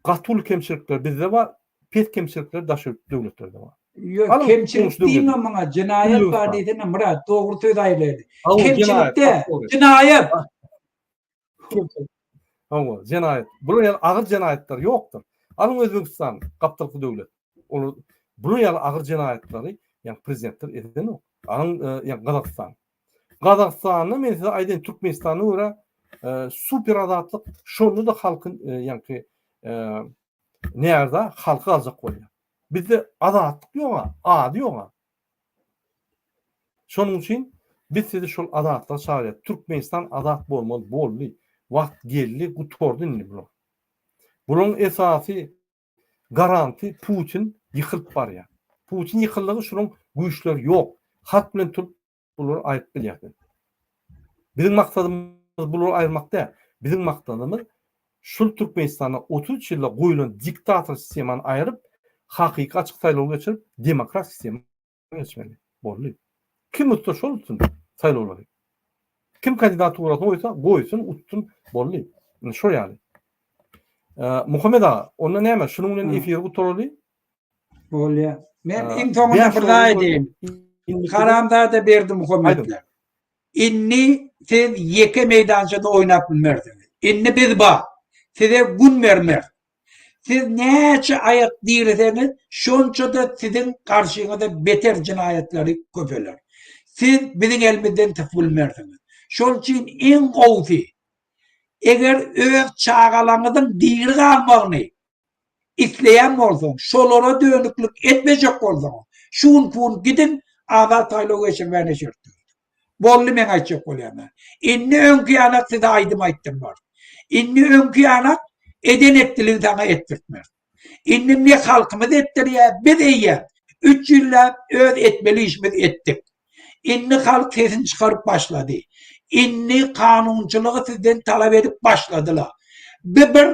Gaty uly kemçilikler bizde bar, pes kemçilikler daşary ýurt döwletlerde bar. Ýok, kemçilik diýme muňa, jenaýat bar diýsene Myrat, dogry söz aýylaýly. Kemçilik däl, jenaýat. Hawa, jenaýat. Bular ýaly agyr jenaýatlar ýokdur. Alyň Özbegistan, gapdalky döwlet. Olar bular ýaly agyr jenaýatlary ýa prezidentler edenok. Alyň ýa Gazagystan. Gazagystanda men size aýdaýyn Türkmenistana görä super azatlyk şonda-da halky ýaňky närza halky aljak bolýar. Bizde azatlyk ýoga, ady ýoga. Şonuň üçin biz sizi şol azatlyga çagyrýarys. Türkmenistan azat bolmaly boldy. Wagt geldi, gutardy indi bular. Bularyň esasy Garanty Putin ýykylyp barýar. Putin ýykyldygy şunuň güýçleri ýok. Halk bilen turup bulary aýryp bilýärsiň. Biziň maksadymyz bulary aýyrmak däl. Biziň maksadymyz şul Türkmenistanda 33 ýylda goýlan diktator sistemany aýryp, hakyky açyk saýlaw geçirip, demokratik sistema geçmeli. Boldy. Kim utsa şol utsun saýlawlary. Kim kandidaturasyny goýsa, goýsun, utsun, boldy. Indi şol ýaly. Muhammet aga, onda näme, şunuň bilen efiri gutaraly. Bolýar. Men iň soňunda bir zat aýdaýyn. Haramzada Berdimuhametler. Indi siz ýeke meýdançada oýnap bilmersiňiz. Indi biz bar. Size gün bermeris. Siz näçe aýak direseňiz, şonça-da siziň garşyňyza beter jenaýatlary köpeler. Siz biziň elimizden sypyp bilmersiňiz. Şol üçin iň gowusy, Eger öz çagalaňyzyň diri galmagyny isleýän bolsaň, şolara dönüklik etmejek bolsaňyz, şu günki gün gidiň, azat saýlaw geçirmäne şert dörediň. Boldy meň aýtjak bolýanym. Indi öňki ýanak size aýdym aýtdyrmarys. Indi öňki ýanak eden etdiligi saňa etdirtmeris. Indi ne halkymyz etdirýär, biz eýýäm üç ýylläp öz etmeli işimizi etdik. Indi halk sesini çykaryp başlady. Indi kanunçylygy sizden talap edip başladylar. Bu bir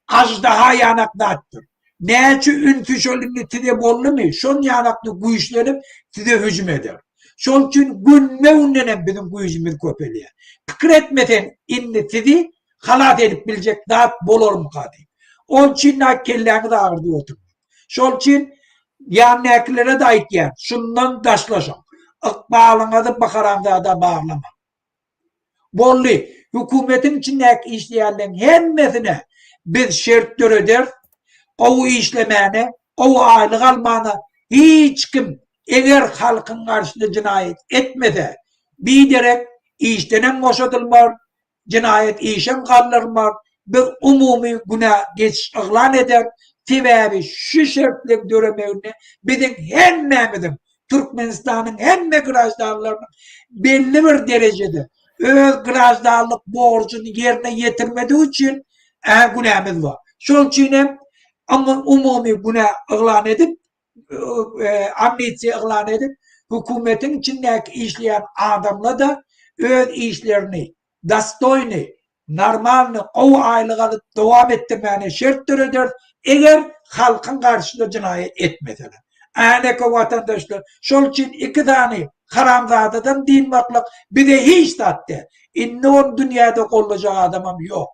aždaha ýanak zatdyr. Näçe ünsi şol indi size boldumy, şon ýanakda güýçlenip size hüjüm eder. Şol üçin günbe-günden hem biziň güýjümiz köpelýär. Pikir etme sen indi sizi halas edip biljek zat bolarmyka diýip. Ol üçin da kelläňizi agyrdyp oturmaň. Şol üçin ýanynäkilere-de aýtýan, şundan daşlaşyň. Ykbalyňyzy bu haramzada baglamaň. Boldy. Hökümetiň içindäki işleýänleň hemmesine biz şert dörederis. Gowy işlemäne, gowy aýlyk almana hiç kim eger halkyň garşysyna jenaýat etmese, biderek işdenem boşadylmar, Jenaýat işem galdyrmaz, biz umumy günä geçiş yglan ederis, sebäbi şu şertleň döremeginde biziň hemmämiziň, Türkmenistanyň hemme graždanlarynyň belli bir derejede öz graždanlyk borjuny ýerine ýetirmedigi üçin günämiz bar. Şol üçin hem umumy günä yglan edip, amnistiýa yglan edip, hökümetiň içindäki işleýän adamla-da öz işlerini dostoýny, normalny, gowy aýlyk alyp dowam etdirmäne şert dörederis, eger halkyň garşysyna jenaýat etmeseler. Äneke watandaşlar, şol üçin iki sany haramzadadan dynmaklyk bize hiç zat däl. Indi ony dünýäde gollajak adamam ýok.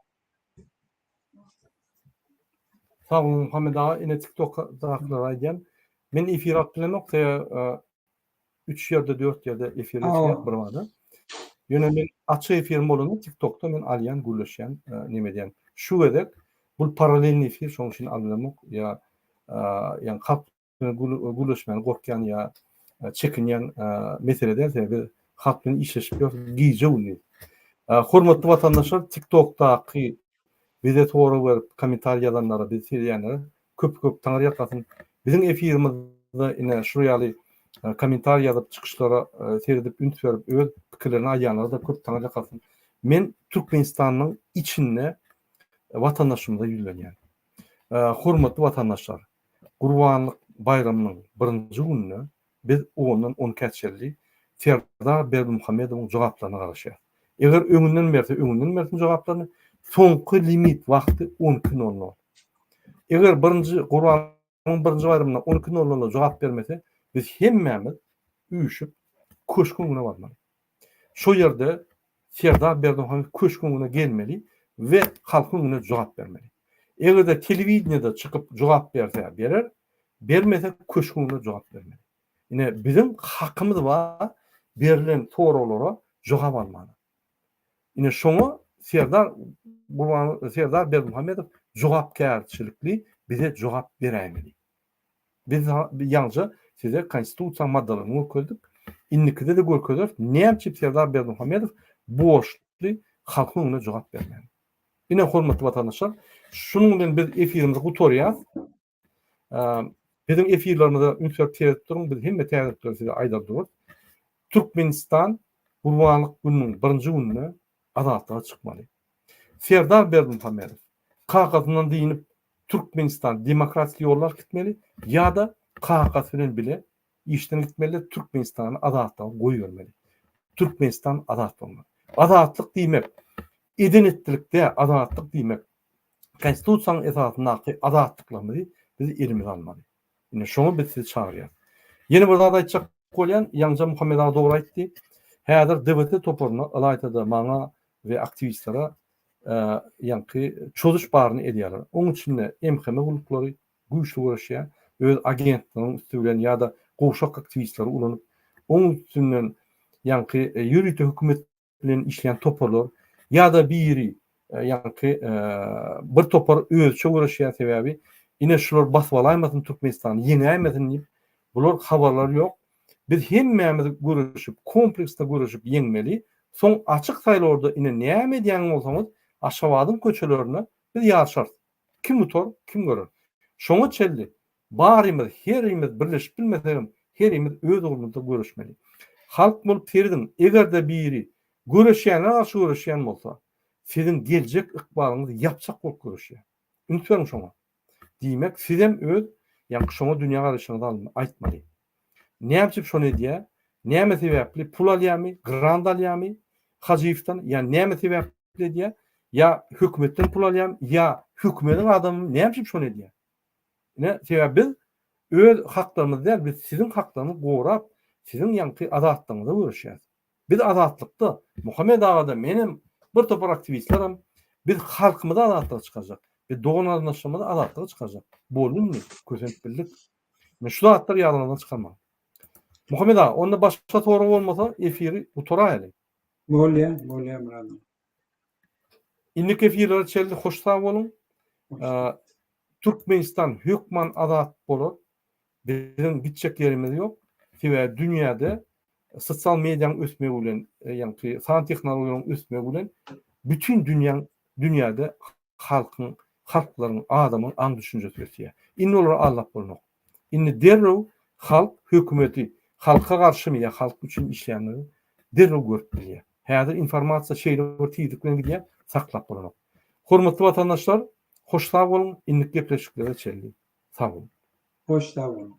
Sag boluň Muhammet aga ine tiktokdakylara aýdýan men efir alyp bilemok sebäbi 3 ýerde 4 ýerde efir geçirýän bir bada. Ýöne men açyk efirim bolanda tiktokda men alýan gürleşýän neme edýän. Şu gezek bul paralelny efir şonuň üçin alyp bilemok ýa ýa halk gürleşmäni gorkýan ýa çekinýän mesele däl, sebäbi biz halk bilen işleşip ýörüs gije-gündiz. Hormatly watandaşlar, TikTok-daky bize sorag berip, kommentariý ýazanlara, bizi seýredýänlere köp-köp taňryýalkasyn. Biziň efirimizde ine şu ýaly kommentariý ýazyp, çykyşlara seredip, üns berip, öz pikirlerini aýdýanlara-da köp taňryýalkasyn. Men Türkmenistanyň içinde watandaşymyza ýüzlenýän. Hormatly watandaşlar, Gurbanlyk baýramynyň birinji gününe biz ondan on ikä çenli Serdar Berdimuhamedowyň jogaplaryna garaşýarys. Eger öňünden berse öňünden bersin jogaplaryny, soňky limit wagty on iki nol nol. Eger birinji Gurbanlygyň birinji baýramynda on iki nol nolda jogap bermese, biz hemmämiz üýşüp köşgüň öňüne barmaly. Şo ýerde Serdar Berdimuhamedow köşgüň öňüne gelmeli we halkyň öňünde jogap bermeli. Eger-de telewideniýede çykyp jogap berse berer, bermese köşgüň öňünde jogap bermeli. Ine biziň hakymyz bar berlen soraglara jogap almana. Ine şoňa Serdar Gurban Serdar Berdimuhamedow jogapkärçilikli bize jogap beräýmeli. Biz ýaňja size Konstitusiýanyň maddalaryny görkezdik. Indikide-de görkezeris. Näme üçin Serdar Berdimuhamedow borçly halkyň öňünde jogap bermäge? Ine, hormatly watandaşlar, şunuň bilen biz efirimizi gutarýas. Biziň efirlerimize üns berip seredip duruň, biz hemme täzelikleri size aýdar durarys. Türkmenistan Gurbanlyk gününiň birinji gününde azatlyga çykmaly. Serdar Berdimuhamedow kakasyndan dynyp Türkmenistan demokratik ýollar gitmeli ýa-da kakasy bilen bile işden gitmeli Türkmenistany azatlyga goýbermeli. Türkmenistan azat bolmaly. Azatlyk diýmek eden etdilik däl, azatlyk diýmek konstitusiýanyň esasyndaky azatlyklarymyzy biz elimize almaly. Ine şoňa biz sizi çagyrýarys. Ýene bir zat aýtjak bolýan, ýaňja Muhammet aga dogry aýtdy. Häzir DWT toparyna, ylaýta-da maňa we aktiwistlere ýaňky çozuş baryny edýärler. Oň içinde MHM gulluklary güýçli göreşýär. Öz agentleriniň üsti bilen ýa-da gowşak aktiwistleri ulanyp, oň üstünden ýaňky ýörite hökümet bilen işleýän toparlar ýa-da biri ýaňky bir topar özçe göreşýär sebäbi ine şular basyp alaýmasyn Türkmenistany ýeňäýmesin diýip bular habarlary ýok. Biz hemmämiz göreşip kompleksde göreşip ýeňmeli soň açyk saýlawlarda ine näme edýän bolsaňyz. Aşgabadyň köçelerinde biz ýaryşarys. Kim utar, kim görer. Şoňa çenli barymyz, herimiz birleşip bilmesegem, herimiz öz ugrumyzda göreşmeli. Halk bolup serediň, eger-de biri göreşýänlere garşy göreşýän bolsa, siziň geljek ykbalyňyzy ýapjak bolup göreşýär. Üns beriň şoňa. Diýmek, sizem öz, ýaňky şoňa dünýä garaýşyňyzy aýtmaly. Näme üçin şony edýär? Näme sebäpli? Pul alýarmy? Grant alýarmy? Hajyýewden ýa näme sebäpli edýär? Ýa hökümetden pul alýarmy? Ýa hökümediň adamymy? Näme üçin şony edýär? Ine, sebäbi biz öz haklarymyzy däl, biz siziň haklaryňyzy gorap, siziň ýaňky azatlygyňyza göreşýäris. Biz azatlykda, Muhammet aga-da, menem, bir topar aktiwistlerem, biz halkymyzy azatlyga çykarjak. Biz dogan-garyndaşlarymyzy azatlyga çykarjak. Boldy indi, kösenip bildik. Ine şu zatlary ýadyňyzdan çykarmaň. Muhammet aga, onda başga sorag bolmasa efiri gutaraýaly. Bolýa, bolýa Myrat aga. Indiki efirlere çenli hoş sag boluň. Türkmenistan hökman azat bolar. Biziň gitjek ýerimiz ýok. Sebäbi dünýäde sosial medianyň ösmegi bilen, ýagny san tehnologiýalaryň ösmegi bilen bütin dünýäň dünýäde halkyň, halklaryň, adamyň aň-düşünjesi ösýär. Indi olary aldap bolmok. Indi derrew halk hökümeti halka garşymy ýa halk üçin işleýändigini derrew görüp bilýär. Häzir informasiýa şeýle bir tizlik bilen gidýär, saklap bolanok. Hormatly watandaşlar, hoş sag boluň, indiki gepleşiklere çenli sag boluň. Hoş sag boluň.